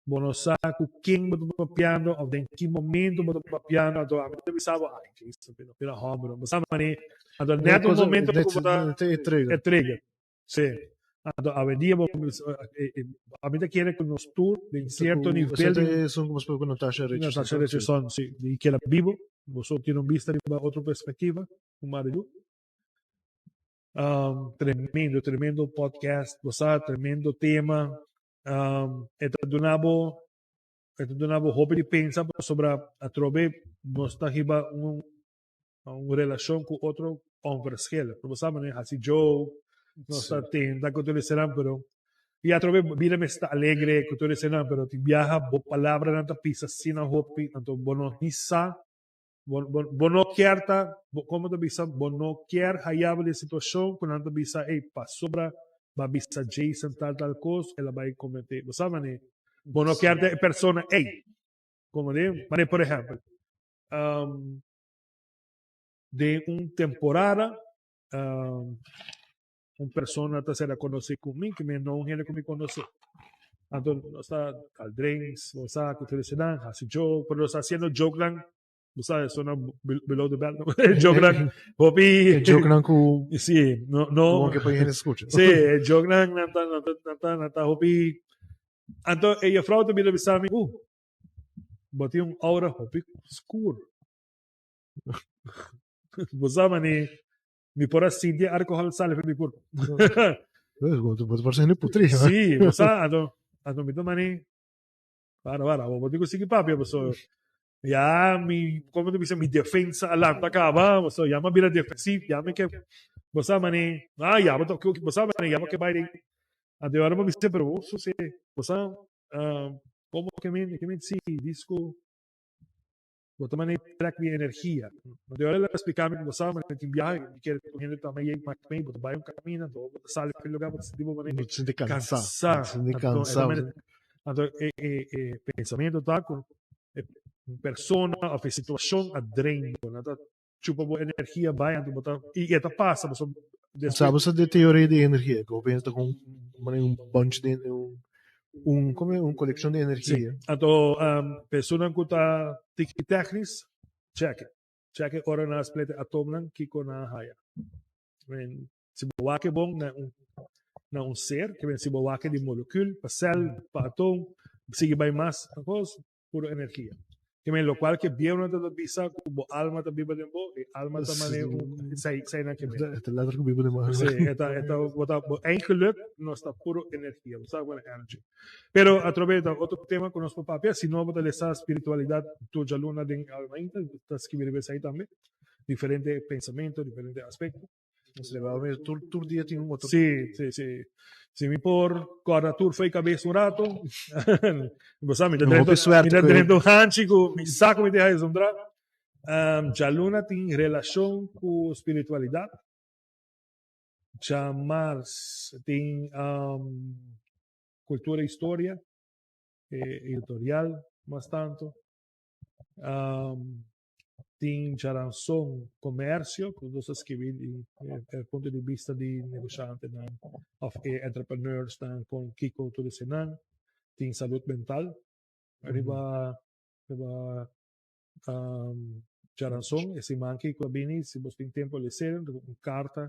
bo no sa ku ken bo ta papiando òf den ki momento bo ta papiando. Anto ami ta bisa bo, ay, Jason, pero pero hòmber, bo sa manera. Anto nèt un momento ku bo ta E trigger. E trigger, si. Anto awendia bo ami ta kere ku nos tur den sierto nivel di. Esun ku bo spera ku Natasha Richardson. Natasha Richardson, si. Di keda bibo, bo so tin un bista riba otro perspektiva, un maridu. Tremendo, tremendo podcast, bo sa, tremendo tema. E ta duna bo, e ta duna bo hopi di pensa pasobra atrobe nos ta hiba un un relashon ku otro onverschillig. Bo sa manera hasi joke, nos ta tenta ku tur eseinan, pero i atrobe bida mester ta alegre ku tur eseinan, pero tin biaha bo palabranan ta pisa asina hopi, anto bo no ni sa. Bo, bo, bo no kier ta, bo, como ta bisa, bo no kier hayaba den situacion cu nan ta bisa, ey, pasobra ba bisa Jason tal tal cos, el a bay comete. Bo sa mane? Bo no kier ta e persona ey. Como di? Mane, por ehempel, um, den un temporada, um, un persona ta ser conoci cu mi, cu mi no un hende cu mi conoce. Anto nos ta al drinks, bo sa cu tur esnan, haci joke, pero nos ta haciendo jokenan, bo sa, esona below the belt, jokenan hopi. E jokenan cu Sí, no, no. Cu ke pa hende scucha. Sí, e jokenan nan ta, nan ta, nan ta, nan ta hopi. Anto e juffrouw ta bira bisa mi, bo tin un aura hopi scur. Bo sa mane, Mi por a sinti e alcohol sali for mi kurpo. Bo ta parse hende putri. Sí, bo sa, anto, anto mi ta mani, para, para, bo tin ku sigui papia, paso ya mi, komo ta bisa, mi defensa a lanta kaba, paso ya mi a bira defensief, ya mi ke, bo sa mani, ah ya bo ta, bo sa mani, ya bo ke bai den, anto e ora bo bisa, pero bo suse, bo sa, komo ke men, ke men si, disco. Bo ta manera trek di energia. De ora el a spliká mi ku bo sa manera tin biaha mi kere ku hende ta mei mak mei bo ta bai un kaminda anto bo ta sali for di lugar bo ta sinti bo manera Bo ta sinti kansá. kansá. Bo ta sinti Anto e kansá. ta manera anto e e e pensamentu ta ku e persona òf e situashon a drain bo nan ta chupa bo energia bai anto bo ta i e ta pasa pasobra despues Sa bo sa di teoria di energia ku bo pensa ta kon manera un bunch di un un como un coleccion di Sí, energia. anto personan ku ta tiki technisch check e. Check e ora nan a split e atomnan kiko nan a haya. I mean, si bo wak e bon na un na un ser, ke men si bo wak e di molekuul pa sel pa atom sigui bai mas kos, puro energia. Ke men lokual ke bieunan ta bisa ku bo alma ta biba den bo, e alma ta mane un esei eseinan ke men. E ta letterlijk biba den bo alma. Sí, e ta e ta bo ta bo eigenlijk nos ta puro energia, bo sa ku energy. Pero atrobe ta otro tema ku nos por papia, si no bo ta lesa spiritualidat tur djaluna den Alma Inta, ta skibi riba esei tambe, diferente pensamentu, diferente aspekto. Tur, tur dia tin un otro. Sí, sí, sí. Si mi por corda tur foi cabeza un rato. Bo sa, mi ta drento, mi ta drento hanchi ku mi sa ku mi tin haci zondra. Um, djaluna tin relacion ku spiritualidad. Djamars tin um, cultura y historia, eh, editorial mas tanto. Um, Tin djaranson komersio ku nos a skibi di e punto di bista di negoshantenan òf e entrepreneursnan kon kiko tur eseinan. Tin salud mental riba riba djaranson e siman aki ku a bini si bos tin tempu les'é un karta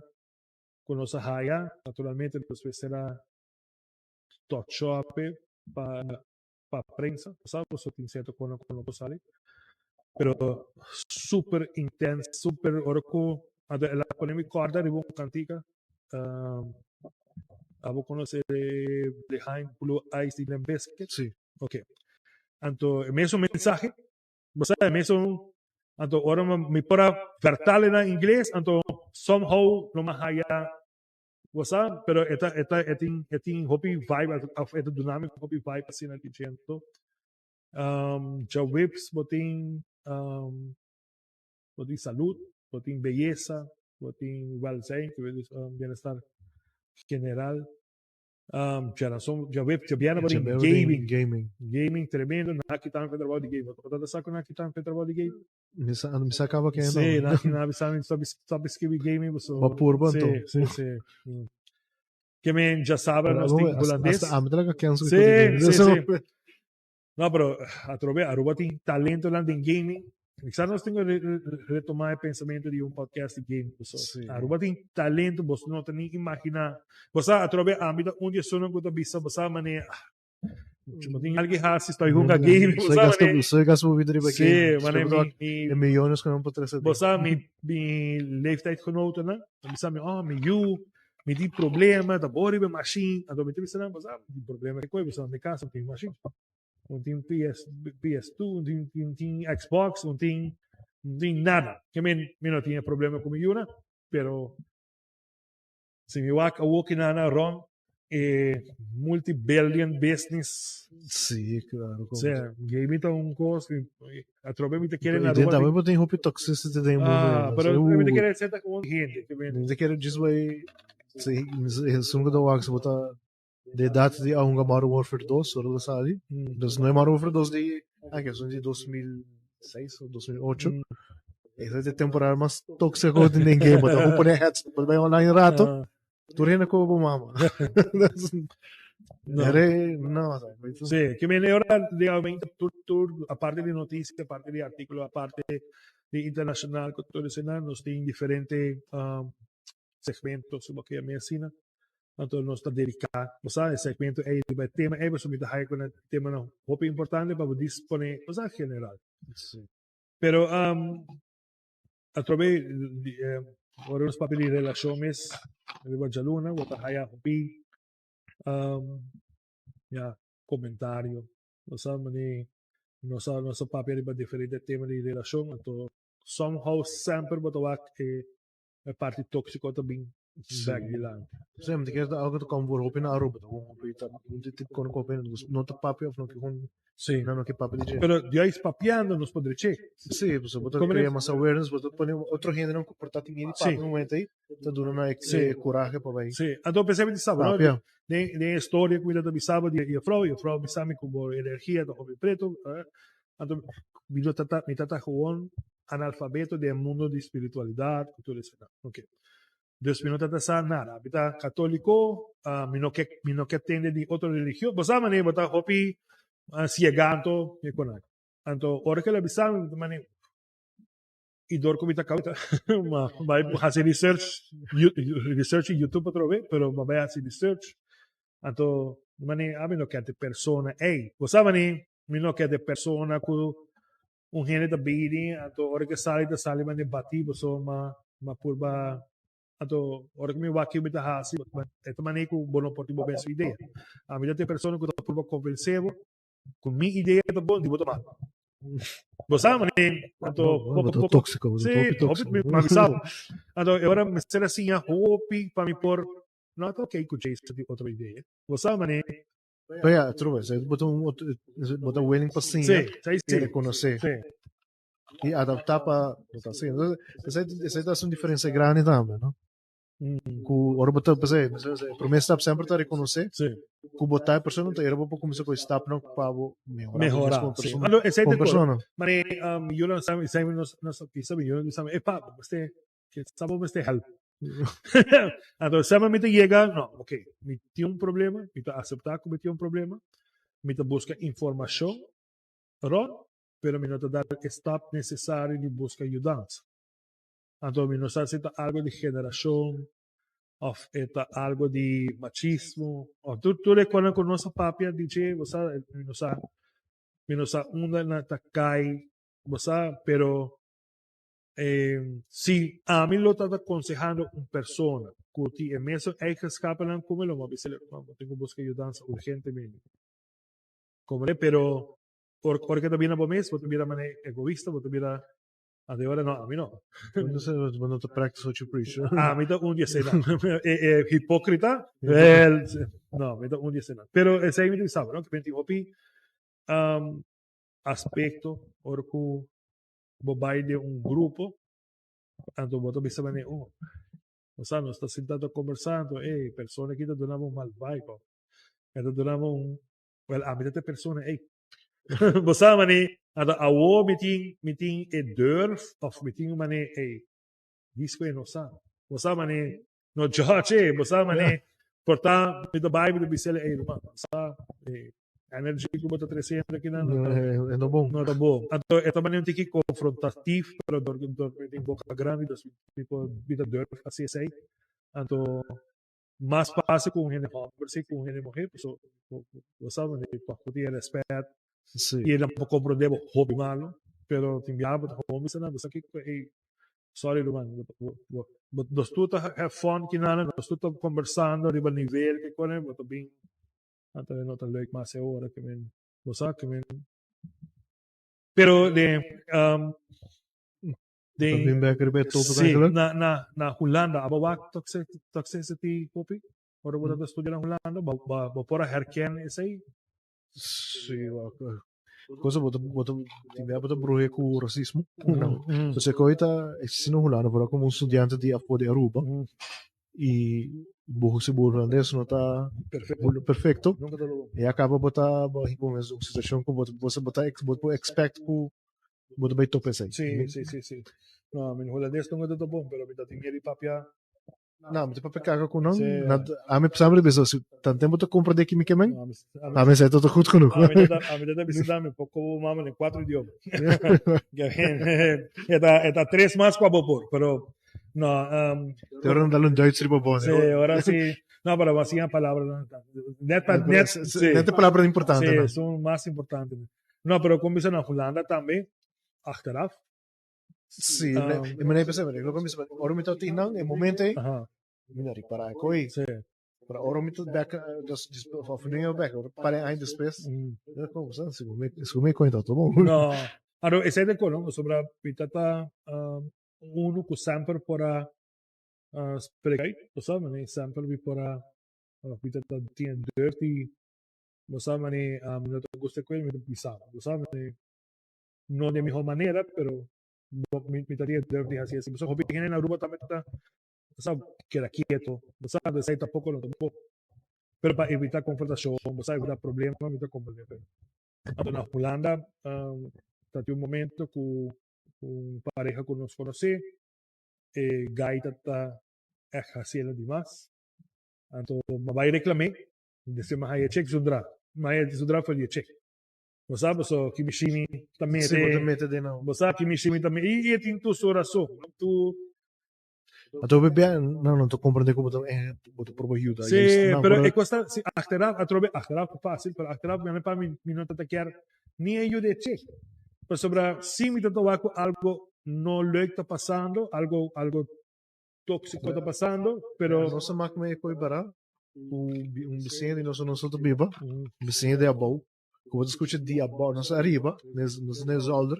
ku nos a haya naturalmente nos mester a touch up pa pa prensa, bo sa, boso tin cierto cosnan cu no por sali, pero super intens, super ora cu anto el a pone mi corda riba un cantica, um, abo conoce Behind Blue Eyes di Limp Bizkit? Sí. Ok. Anto e mesun mensahe, bo sa, e mesun, anto ora mi por a vertale na ingles, anto somehow no mi a haya Bo sa, pero e ta, e ta, e tin, e tin hopi vibe, of e ta duna mi hopi vibe asina di djento. Um, djaweps bo tin, um, bo tin salud, bo tin beyesa, bo tin welzijn, ke dus um, bienestar general. Um, djarason, djaweps, djabièrnè bo tin gaming. Gaming. Gaming tremendo, nan a kita mi pa trabou di game. Bo ta sa ku nan a kita mi pa trabou di game? Mi sa, mi sa kaba ken Sí, na na bisa mi stop stop skirbi gaming so. Ba purba Sí, anto. sí, sí. Ke men ya sabra nos tin holandés. Hasta ami traga ken Sí, sí, sí. No, pero atrobe Aruba tin talento nan den gaming. Quizás nos tengo retomar e pensamiento di un podcast di gaming. So, Sí. Aruba tin talento, bos no ta ni imagina. Bo sa atrobe ami ta un di esunnan ku ta bisa bo sa mane Bo tin algo hasi, estoy hunga game. Bo sa mane. Soy gasto bo vida riba Sí, game. mane mi, mi, E millones ku nan por trese. Bo sa mi, mi leeftijdgenotennan, ta bisa mi, oh, mi yu, mi tin problema, ta bo riba e machine. Anto mi ta bisa nan, bo sa, mi tin problema ki koe, bo sa, mi casa no tin machine. No tin PS, PS2, no tin, no tin Xbox, no tin, no tin nada. Ke men, mi no tin e problema ku mi yunan, pero Si mi wak awor ki nan a run e multi billion business. Sí, claro. Sí, gaming ta un cos atrobe mi ta kere na Aruba. I tambe bo tin hopi toxicity den mundo. Ah, pero mi ta kere seta con hende. Mi ta kere djis bay si esun ku ta wak si bo ta de edad di a hunga Modern Warfare 2 ora lo sali. Dus no e Modern Warfare 2 di ah esun di 2006 o 2008. Esa ta e temporada mas tóxico ku tin den game. Bo ta por pone headset, bo ta bai online un rato, tur hende koba bo mama. No. Ere, no, Sí, ke men e ora di aumenta tur tur aparte di noticia, aparte di artículo, aparte di internacional ku tur esei nos tin diferente um, segmento si bo ke yam'é asina. Anto nos ta dediká, bo sa, e segmento ei riba e tema ei, pasobra mi ta haya ku e temanan hopi importante pa bo disponé, bo sa, general. Sí. Pero um, atrobe di, eh, ora nos papia di relashon mes riba djaluna, bo ta haya hopi um, ya, komentario. Bo sa mane nos a nos a papia riba diferente tema di relashon, anto somehow semper bo ta wak e e parti tóksiko ta bin bek dilanti. Sí, mi ta kere ta algo ta kom voor hopi na Aruba, ta gewoon hopi ta un di tip kon hopi no ta papia of no ke gewoon Sí. no ke papia di dje. Pero juist papiando nos por dreché. Sí, pasobra bo ta Como crea mas awareness, bo ta pone otro hendenan cu por ta tin miedo di papia Sí. un momento ey, ta duna nan e Sí. corahe pa bay Sí, anto pensé mi di saba, no? papia. Den den e storia cu mi ta bisaba di e juffrouw, juffrouw a bisa mi cu bo energia ta hopi preto, eh, anto mi no tata mi tata gewoon analfabeto den e mundo di spiritualidad cu tur esaki. Ok. Dus mi no ta ta sa nada. Mi ta católico, mi no ke mi no ke tende di otro religion. Bo sa manera bo ta hopi cieganto mi con aki. Anto ora cu el a bisa mi, mi ta mane y dor cu mi ta cauta ma bai haci research, research in YouTube atrobe, pero ma bai haci research. Anto mane ami no ke te persona ey. Bo sa mane mi no ke te persona cu un hende ta bini anto ora ke sali ta sali mane bati boso ma ma purba anto ora ku mi wak kico mi ta hasi e ta mane ku bo no por tin bo mes idea. Ami ta tin persona ku ta purba konvense bo ku mi idea ta bon di bo ta mal. Bo sa mane anto Bo poko ta poko tóxico, bo ta si hopi hopi tóxico. mi a bisa bo. Anto e ora mester a siña hopi pa mi por no ta okay ku Jason tin otro idea. Bo sa mane. Pero ya, true, esei bo ta un otro, bo ta willing pa siña Sí, sí, y sí. reconoce Sí. y adapta pa bo ta haciendo. Entonces, esei, esei ta haci un diferencia grandi tambe, no? Cu ora bo ta, p'esei, e prome stap semper ta reconoce Sí. cu bo ta e persona, enton era bo por cuminsa cu e stapnan pa bo mehora bo mes Mehora, como sí. persona, Anto, esei como ta cor. persona. Mane, yo no sabi, esei no, no sabi, yo no sabi, e pa, bo mester Ke sa bo mester help. Anto semper mi ta yega, no, ok, mi tin un problema, mi ta acepta cu mi tin un problema, mi ta busca informacion rond, pero mi no ta dal e stap necesario di busca yudansa. Anto mi no sa si ta algo di generacion of e ta algo di machismo, of tur tur e cosnan cu nos a papia di dje, bo sa, mi no sa, mi no sa unda nan ta cay, bo sa, pero Si ami lo ta ta konsehando un persona ku tin e mesun eigenskapennan ku mi, lo mi a bisa el'e, bo tin ku buska yudansa urgentemente. Komprende? Pero ora ora ke ta bira bo mes, bo ta bira manera egoista, bo ta bira ante ora no, ami no. Bo no ta practice what you preach. Ami ta un di eseinan. E e hipokrita? Wel, no, mi ta un di eseinan. Pero esei mi ta bisa bo, no? Ke mi tin hopi aspekto ora ku bo bai den un grupo, anto bo ta bisa manera, oh, bo sa nos ta sinta ta kombersá, anto ey, persona aki ta duna bo un mal vibe, oh. E ta duna bo un, wel ami ta e persona ey. Bo sa manera, anto awo mi tin, mi tin e durf of mi tin manera, ey, disco e no sa. Bo sa manera, no judge ey, bo sa manera, por ta mi ta bai mi ta bisa ey, ruman, bo sa, ey, Energy ku bo ta tresiendo akinan no ta E no bon. no ta bon. Anto e ta manera un tiki konfrontatif, pero dor dor mi tin boka grandi dus mi por mi ta durf hasi esei. Anto mas fásil ku un hende hòmber si ku un hende muhé paso bo sa bo tòg bo tin e rèspèt Sí. i e nan por komprondé bo hopi malu, pero tin biaha bo ta hopi bisa nan bo sa kiko ey sorry ruman bo bo nos tur ta have fun kinan nos tur ta kombersando riba nivel ke kos bo ta bin Anto e no ta leuk mas e ora ke men bo sa ke men pero de um, Ta de bin bek riba e topic sí, eigenlijk. na na na Hulanda abo wak toxicity hopi ora bo ta studia na Hulanda bo bo bo por a herken esei? Sí, wak. Cosa bo ta bo ta tin bia bo ta bruhe ku racismo. No. Entonces ku ta existi na Hulanda vooral como un studiante di afo di Aruba y bo si bo hulandes no ta Perfecto. perfecto Nunca ta lo. y a caba bo ta bo hinca bo mes den un situacion cu bo bo bo ta bo por expect cu bo ta bay topa esey. Sí, sí, sí, sí. No, mi hulandes nunca ta bon, pero mi ta tin miedo di papia. No, mi ta papia kaka ku nan. Sí. Na, ami sempre bisa, si tan tempo ta comprende ki mi ke men, No, ami, ami, ami sei tot goed genoeg. ami ta, ami ta bisa mi poko bo mama den cuatro idioma. E ta, e ta tres mas ku abo por, pero no, Te ora nan dal un Duits riba bo. Sí, ora sí. No, pero bo siña palabra. Net pa, net, sí. Net e palabra importante. Sí, nan. son mas importante. No, pero kon bisa na Hulanda tambe, achteraf. Sí, e manera pensé, lo que mi ora mi ta tin nan, e momento ei, mi na ripara e koi. Sí. Pero ora mi ta bek, dus, of nu yo bek, ora pare aña despues, mi ta como, si mi, si mi koi ta bon. No, aro esei ta kono, pasobra mi ta ta uno ku semper por a. Spreek uit, bo sa mane semper mi por a mi ta tin e dirty, bo sa mane mi no ta gusta cu mi ta bisa, bo sa mane no den miho manera pero mi ta tin e dirty haci asi. Bo sa hopi hende na Aruba tambe ta bo sa keda kieto, bo sa esey tampoco no ta bo. Pero pa evita confrontacion, bo sa evita problema mi ta comprende pero anto na Hulanda ta tin un momento cu un pareha cu nos conoce e gaita ta echt haciendo di mas. Anto ma bai reclamé, despues ma haya check zundra. Ma haya zundra for di e check. Bo sa paso ki mishimi ta mete. Si bo ta mete den nan. Bo sa ki mishimi ta mete. I e tin tur su rason. Tu. Anto bo bia nan no ta comprende ku bo ta bo ta proba yuda. Si, pero e kos ta si achteraf atrobe achteraf ta facil pero achteraf mi pa mi mi no ta ta kier ni e yuda e check. Pasobra si mi ta ta wak ku algo no leuk ta pasando, algo algo tóxico ta pasando, pero. Nos a mak mei e koi bara ku un bisiña di nos nos ta biba, un bisiña di abou, ku bo ta skucha di abou, nos ariba, nos na e zolder,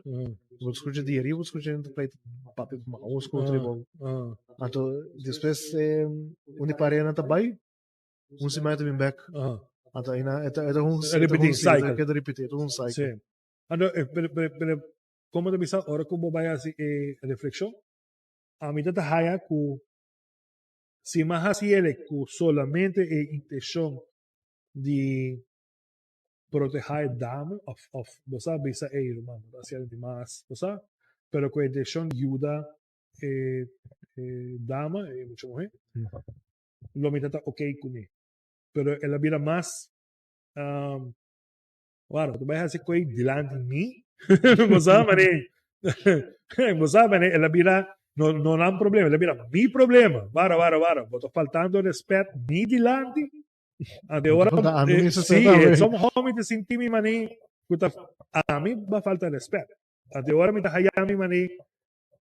bo ta skucha di ariba, bo ta skucha hende ta pleita papia maos ku otro abou. Anto despues un di parehanan ta bai, un siman e ta bin bek. Anto aina e ta e ta un cycle, e ta ripiti, e ta un cycle. Anto, pero pero Como ta bisa ora cu bo bay haci e reflexion, ami ta ta haya cu si mi a haci ele cu solamente e intencion di proteha e dame of of bo sa bisa ey ruman bo ta haci algo di mas bo sa, pero cu e intencion di yuda e e dama e mucha muhe lo mi ta ta ok cune. Pero el a bira mas Wara, tu bai hasi koi dilanti mi? Bo sa mane, bo sa mane, el a bira, no, no nan problema, el a bira mi problema. Wara, wara, wara, bo ta faltando respet mi dilanti? Ante ora, Falta ami eh, mi sí, tambe. somehow mi ta sinti mi mane, ku ta, ami ba falta respet. Ante ora mi ta haya mi mane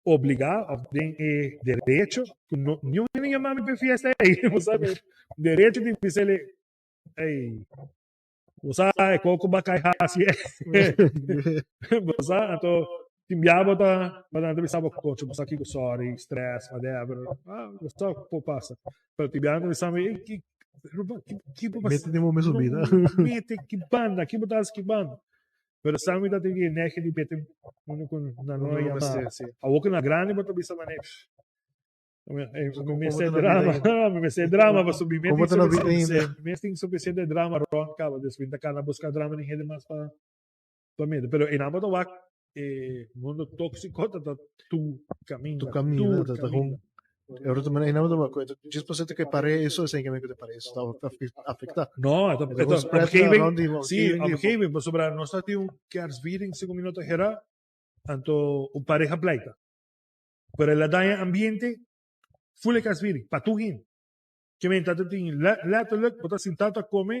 obligá of den e derecho, ku no, niun hende yama mi p'e fiesta ei, bo sa, derecho di bisele, ei, Bo sa e koko ba kai hasi e. Bo sa anto tin bia bo ta bo ta bisa bo kocho bo sa kiko sorry stress whatever ah bo sa por pasa pero tin bia bo ta bisa mi ey ki ruman ki ki bo Mete den bo mes bida. mete ki banda ki bo ta hasi ki banda pero sa mi ta tin e energia di mete uno ku nan no a yama awor ku nan grandi bo ta bisa manera Mi mester drama, mi mester drama pasobra mi mes tin suficiente, mi mes tin suficiente drama rond caba, dus mi ta cana busca drama den hende mas pa pa mete. Pero e nan bo ta wak e mundo toxico ta ta tur caminda, Tur caminda, tur ta ta con caminda. e otro manera e nan bo ta wak djis pasobra ta ke pare eso esei ke ta pare eso ta afecta. No, e ta E ta e ta con spread omgeving, rond di si, omgeving di omgeving pasobra nos ta tin un kerstviering segun mi no ta hera, anto un pareha pleita. Pero el a daña ambiente full e cas biri pa tur hende. Ke men ta tin letterlijk bo ta sinta ta come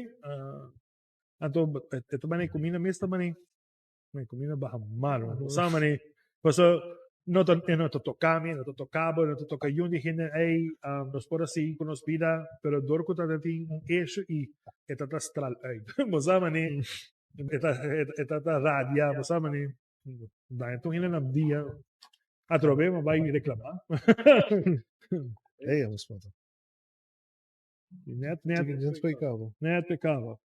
anto e ta mane comida mes ta mane comida baha malo bo sa mane paso no ta e no ta toca mi no ta toca bo no ta toca yun di hende ey nos por a sigui cu nos bida pero dor cu ta tin un issue y e ta ta stral uit bo sa mane e ta e ta radia bo sa mane Daña tur hende na dia. Atrobe mi a bai reclama. Ey, amo spanta. Net, net. Net pe cabo. Net pe cabo.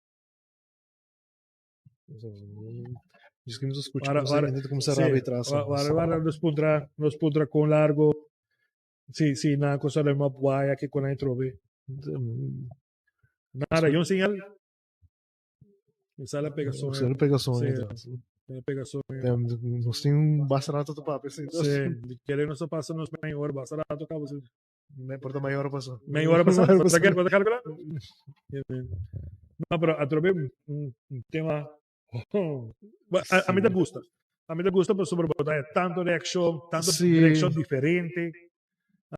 Diz que nos escucha, para, para, gente começa a rabia atrás. Wara, wara, nos puntra, nos puntra con largo. Si, si, na cosa de mop guaya que con ahí trobe. Nada, yo señal. Sala pega soño. Sala pega soño. Sí. Sala pega soño. Nos tin un basta rato te papia. Sí. Sí. Kere nos pasa nos meia hora, basta rato cabo. Sí. Me porta meia hora pasó. Meia hora pasó. Bota quer, bota calcular. No, pero atrobe un, un tema a, a mí te gusta. A mí te gusta pero sobre bota tanto reacción, tanto Sí. reacción diferente.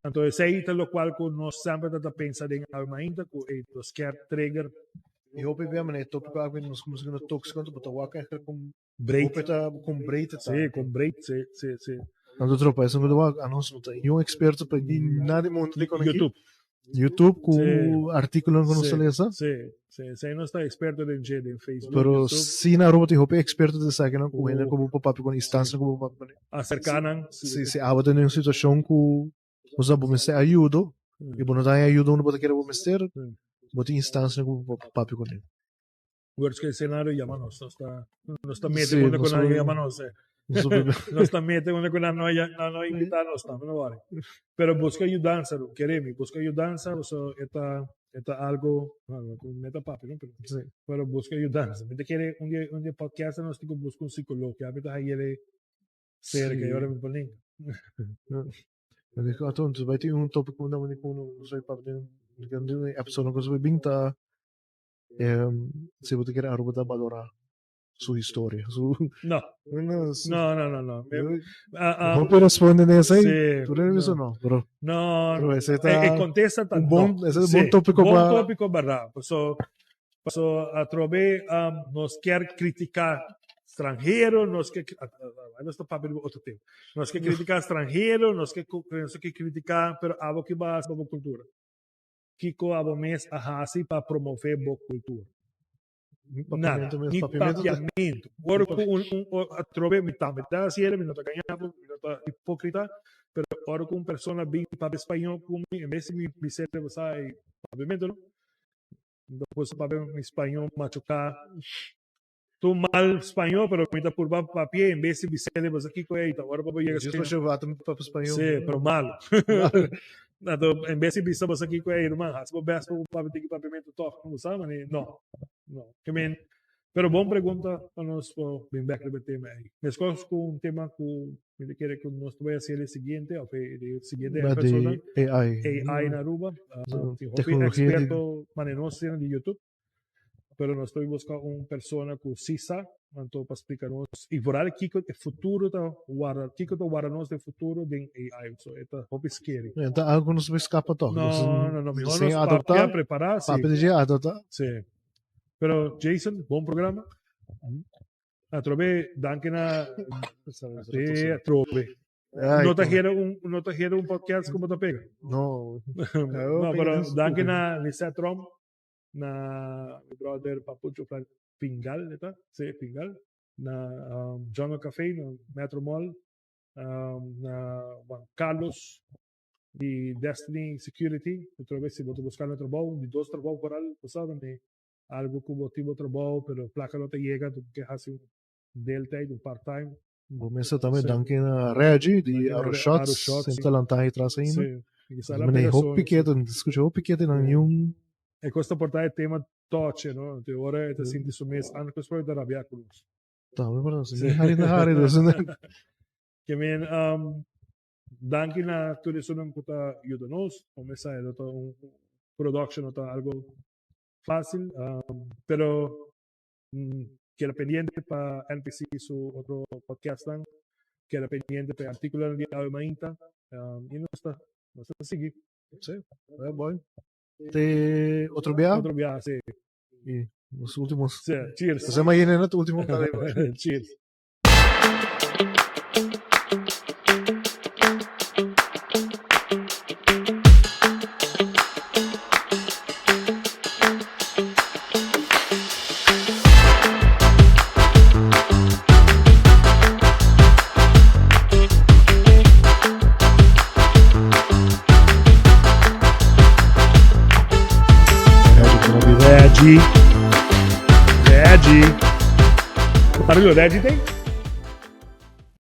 Anto esei ta locual cu nos semper ta ta pensa den almainta cu e nos kier trigger. Y hopi bia manera e topico aki nos cuminsa cu no toxico anto bo ta wak eigenlijk con Breed. hopi ta con breed ta. Sí, con breed, sí, sí, sí. Anto tropa esun cu ta wak anos no ta niun experto pa ni nada di mundo di con aki. YouTube. YouTube cu Sí. articulonan cu nos Sí, ta lesa. sí, sí. Esei nos ta experto den dje, den Facebook, Pero YouTube. si na Aruba tin hopi experto den esakinan cu hende Cu cu bo por papia cu nan, instancianan cu bo por papia cu nan. Acerca nan. Si, si abo ta den un situacion cu bo sa bo mester ayudo. I bo no ta haña ayuda unda bo ta kere bo mester, bo tin instansianan ku bo por papia kuné. Worst case scenario yama nos, nos ta nos ta mete unda ku nan yama nos. Nos ta mete unda ku nan no nan no invita nos tambe, no worry. Pero buska yudansa, kere mi, buska yudansa paso e ta e ta algo, me ta papia no, pero pero buska yudansa. Mi ta kere un di un di e podcast nos tin ku buska un psikolog, ya mi ta hayele serka y ora mi por ninga. Ato, bai tin un topico unda mi ku nos bai papia den un episode ku nos bai bin ta Si bo ta kere Aruba ta balora su historia, su No. No, no, no, no. Hopi responde na esei. Sí. Tur hende bisa no, pero No, pero ese ta e contesta ta un bon, no. ese ta un Sí, bon tópico bon pa tópico berdad. Paso, paso atrobe nos kier critica stranhero, nos ke nos ta papia riba otro tema. Nos ke critica stranhero, nos ke nos ke critica, pero abo ki basa pa bo cultura? Kiko abo mes a hasi pa promové bo kultura? Nada, ni papiamentu. Ora ku un un atrobe mi tambe ta hasi el, mi no ta gaña bo, mi no ta hipókrita, pero ora ku un persona bin papia spañó ku mi, en bes di mi bis'é bo sa e papiamentu no, mi ta puso papia mi spañó machuká, tur mal spañó, pero mi ta purba papi'é en bes di bis'é bo sa kiko ei ta ora pa bo yega Dios pa ta papia spañó. Sí, pero malo. Anto en bes di bisa bo sa kiko ei ruman, hasi bo bes pa bo papia tiki papiamentu tòg, bo sa mane no, no. Ke men, pero bon pregunta pa nos por bin bèk riba e tema ei. Meskos ku un tema ku mi ta kere ku nos ta bai hasi el siguiente òf e siguiente episodio, AI. AI na Aruba. Tin hopi eksperto mane nos asina di YouTube. Pero nos ta busca un persona cu si sa, anto pa splica nos y vooral kico e futuro ta warda, kico ta warda nos den futuro den AI. So e ta hopi scary. E ta algo cu nos por scapa toch. No, no, no, mihor nos papia, prepara, si. Papia di dje adopta. Si. Pero Jason, bon programa. Atrobe, danki na si, atrobe. No ta hera un, no ta hera un podcast como ta pega. No. No, pero danki na Lisette Tromp. na mi brother Papucho Fran Pingal, e ta? Sí, Pingal. Na Jungle Café, na Metro Mall. Na Juan Carlos di Destiny Security. Otro vez si bo ta buscando trabou, di dos trabou vooral, bo sa, mi algo cu bo tin bo trabou, pero placa no ta yega, tu ke haci un deeltijd, un part-time. Bo mester tambe danki na Reggie di Arrow Shots, semper ta lanta ahí tras ainda. Mene hopi keto, mi ta scucha hopi keto nan niun. E cos ta por ta e tema toche, no? Te ora e ta sinti su mes angesproken ta rabia cu nos. Tambe por ta, mi hari ta hari dus. Ke men, danki na tur esunnan cu ta yuda nos, como e sa e no ta un production no ta algo facil, pero Keda pendiente pa NPC su otro podcastnan. Keda pendiente pa e artículonan di Awe Mainta. Y nos ta, nos ta sigui. Sí, eh, boy. Te otro bia. Otro bia, sí. Y los últimos. Sí, cheers. Nos imagina na tu último. Cheers. Reggie. Reggie. Para lo Reggie tem?